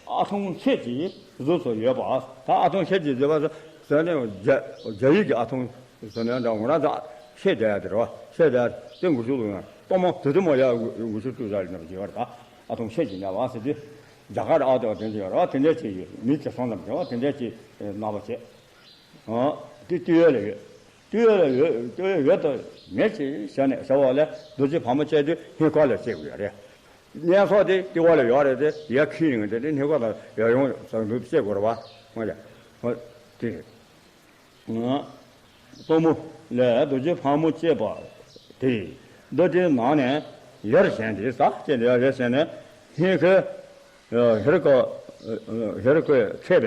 ཨ་ཐུང་ཤེས་ཀྱི་གཟུགས་སུ་ཡོད་པ། ད་ཨ་ཐུང་ཤེས་ཀྱི་གཟུགས་པ་ཟེར་ནས་རྒྱ་རྒྱ་ཡིག་གི་ཨ་ཐུང་ཟེར་ནས་འདྲ་ངོ་ར་ཟ་ཤེས་བསྡད་ཡ་དེ་རེད་བ། ཤེས་བསྡད་ཡ་དེ་མགོ་ཤུགས་ལུག་ཡང་སྟོང་མོ་དེ་དེ་མོ་ཡ་མགོ་ཤུགས་བཏུས་ཟ་ལི་ནས་བརྗེ་བ་རེད། ད་ཨ་ཐུང་ཤེས་ཀྱི་ནས་བ་ཟེར་དུས་རྒྱ་གར་ཨ་དེ་བ་དེ་འདྲ་ཡོད་རེད་བ། དེ་འདྲ་ཅིག་ཡོད་མི་དེ་སོང་ཙམ་བྱས་བ་དེ་འདྲ་ཅིག་རྣམ་པ་བྱས། ཨ་དེ་ལྟོས་ཡོད་ལ་ཡོད། ལྟོས་ཡོད་ལ་ཡོད། ལྟོས་ཡོད་ཡོད་དུ་མེད་ཅེས་བྱ་ནས་བྱ་བ་ལས་རྡོ་རྗེ་ཕག་མོ་བཅས་དུས་སྙིང་ཁ་ལ་བཅད་དགོས་ཡ་རེད། གཉན་སོགས་དེ་ལྟེ་བ་ལ་ཡོད་རེད་དེ་ཡར་ཁྱེར་ཡོང་དེ་དེ་སྙིང་ཁ་དང་ཡར་ཡོང་ཟངས་དུ་བཅད་དགོས་རེད་བ། ང་ཡ། ཨ་དེ་རེད། ཨ་སྟོང་མོ་ལས་རྡོ་རྗེ་ཕག་མོ་བཅས་པ་དེ་འདི་དེའི་ནང་ནས་ཡར་བཞེངས་ཏེ་ཟ་བཅད་ནས་ཡར་བཞེངས་ནས་སྙིང་ཁའི་ཧེ་རུ་ཀ་ཧེ་རུ་ཀའི་ཚད་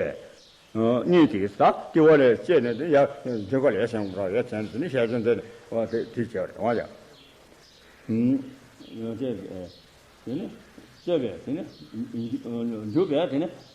པས། གཉིས་ཏེ་ས་ལྟེ་བ་ལས་བཅད་ནས་དེ་ཡར་མགྲིན་ཁ་ལས་བྱང་ར་ཡར་བྱང་དེ་ནི་ཤ་ཆེན་དེ་ནི་བ་དེ་དེ་བྱས་པ་རེད་བ་ཡ། ཡང་བཅད་པས་དེ་ནི་བཅད་པས་དེ་ནི་འཇུག་པས་དེ་ནི་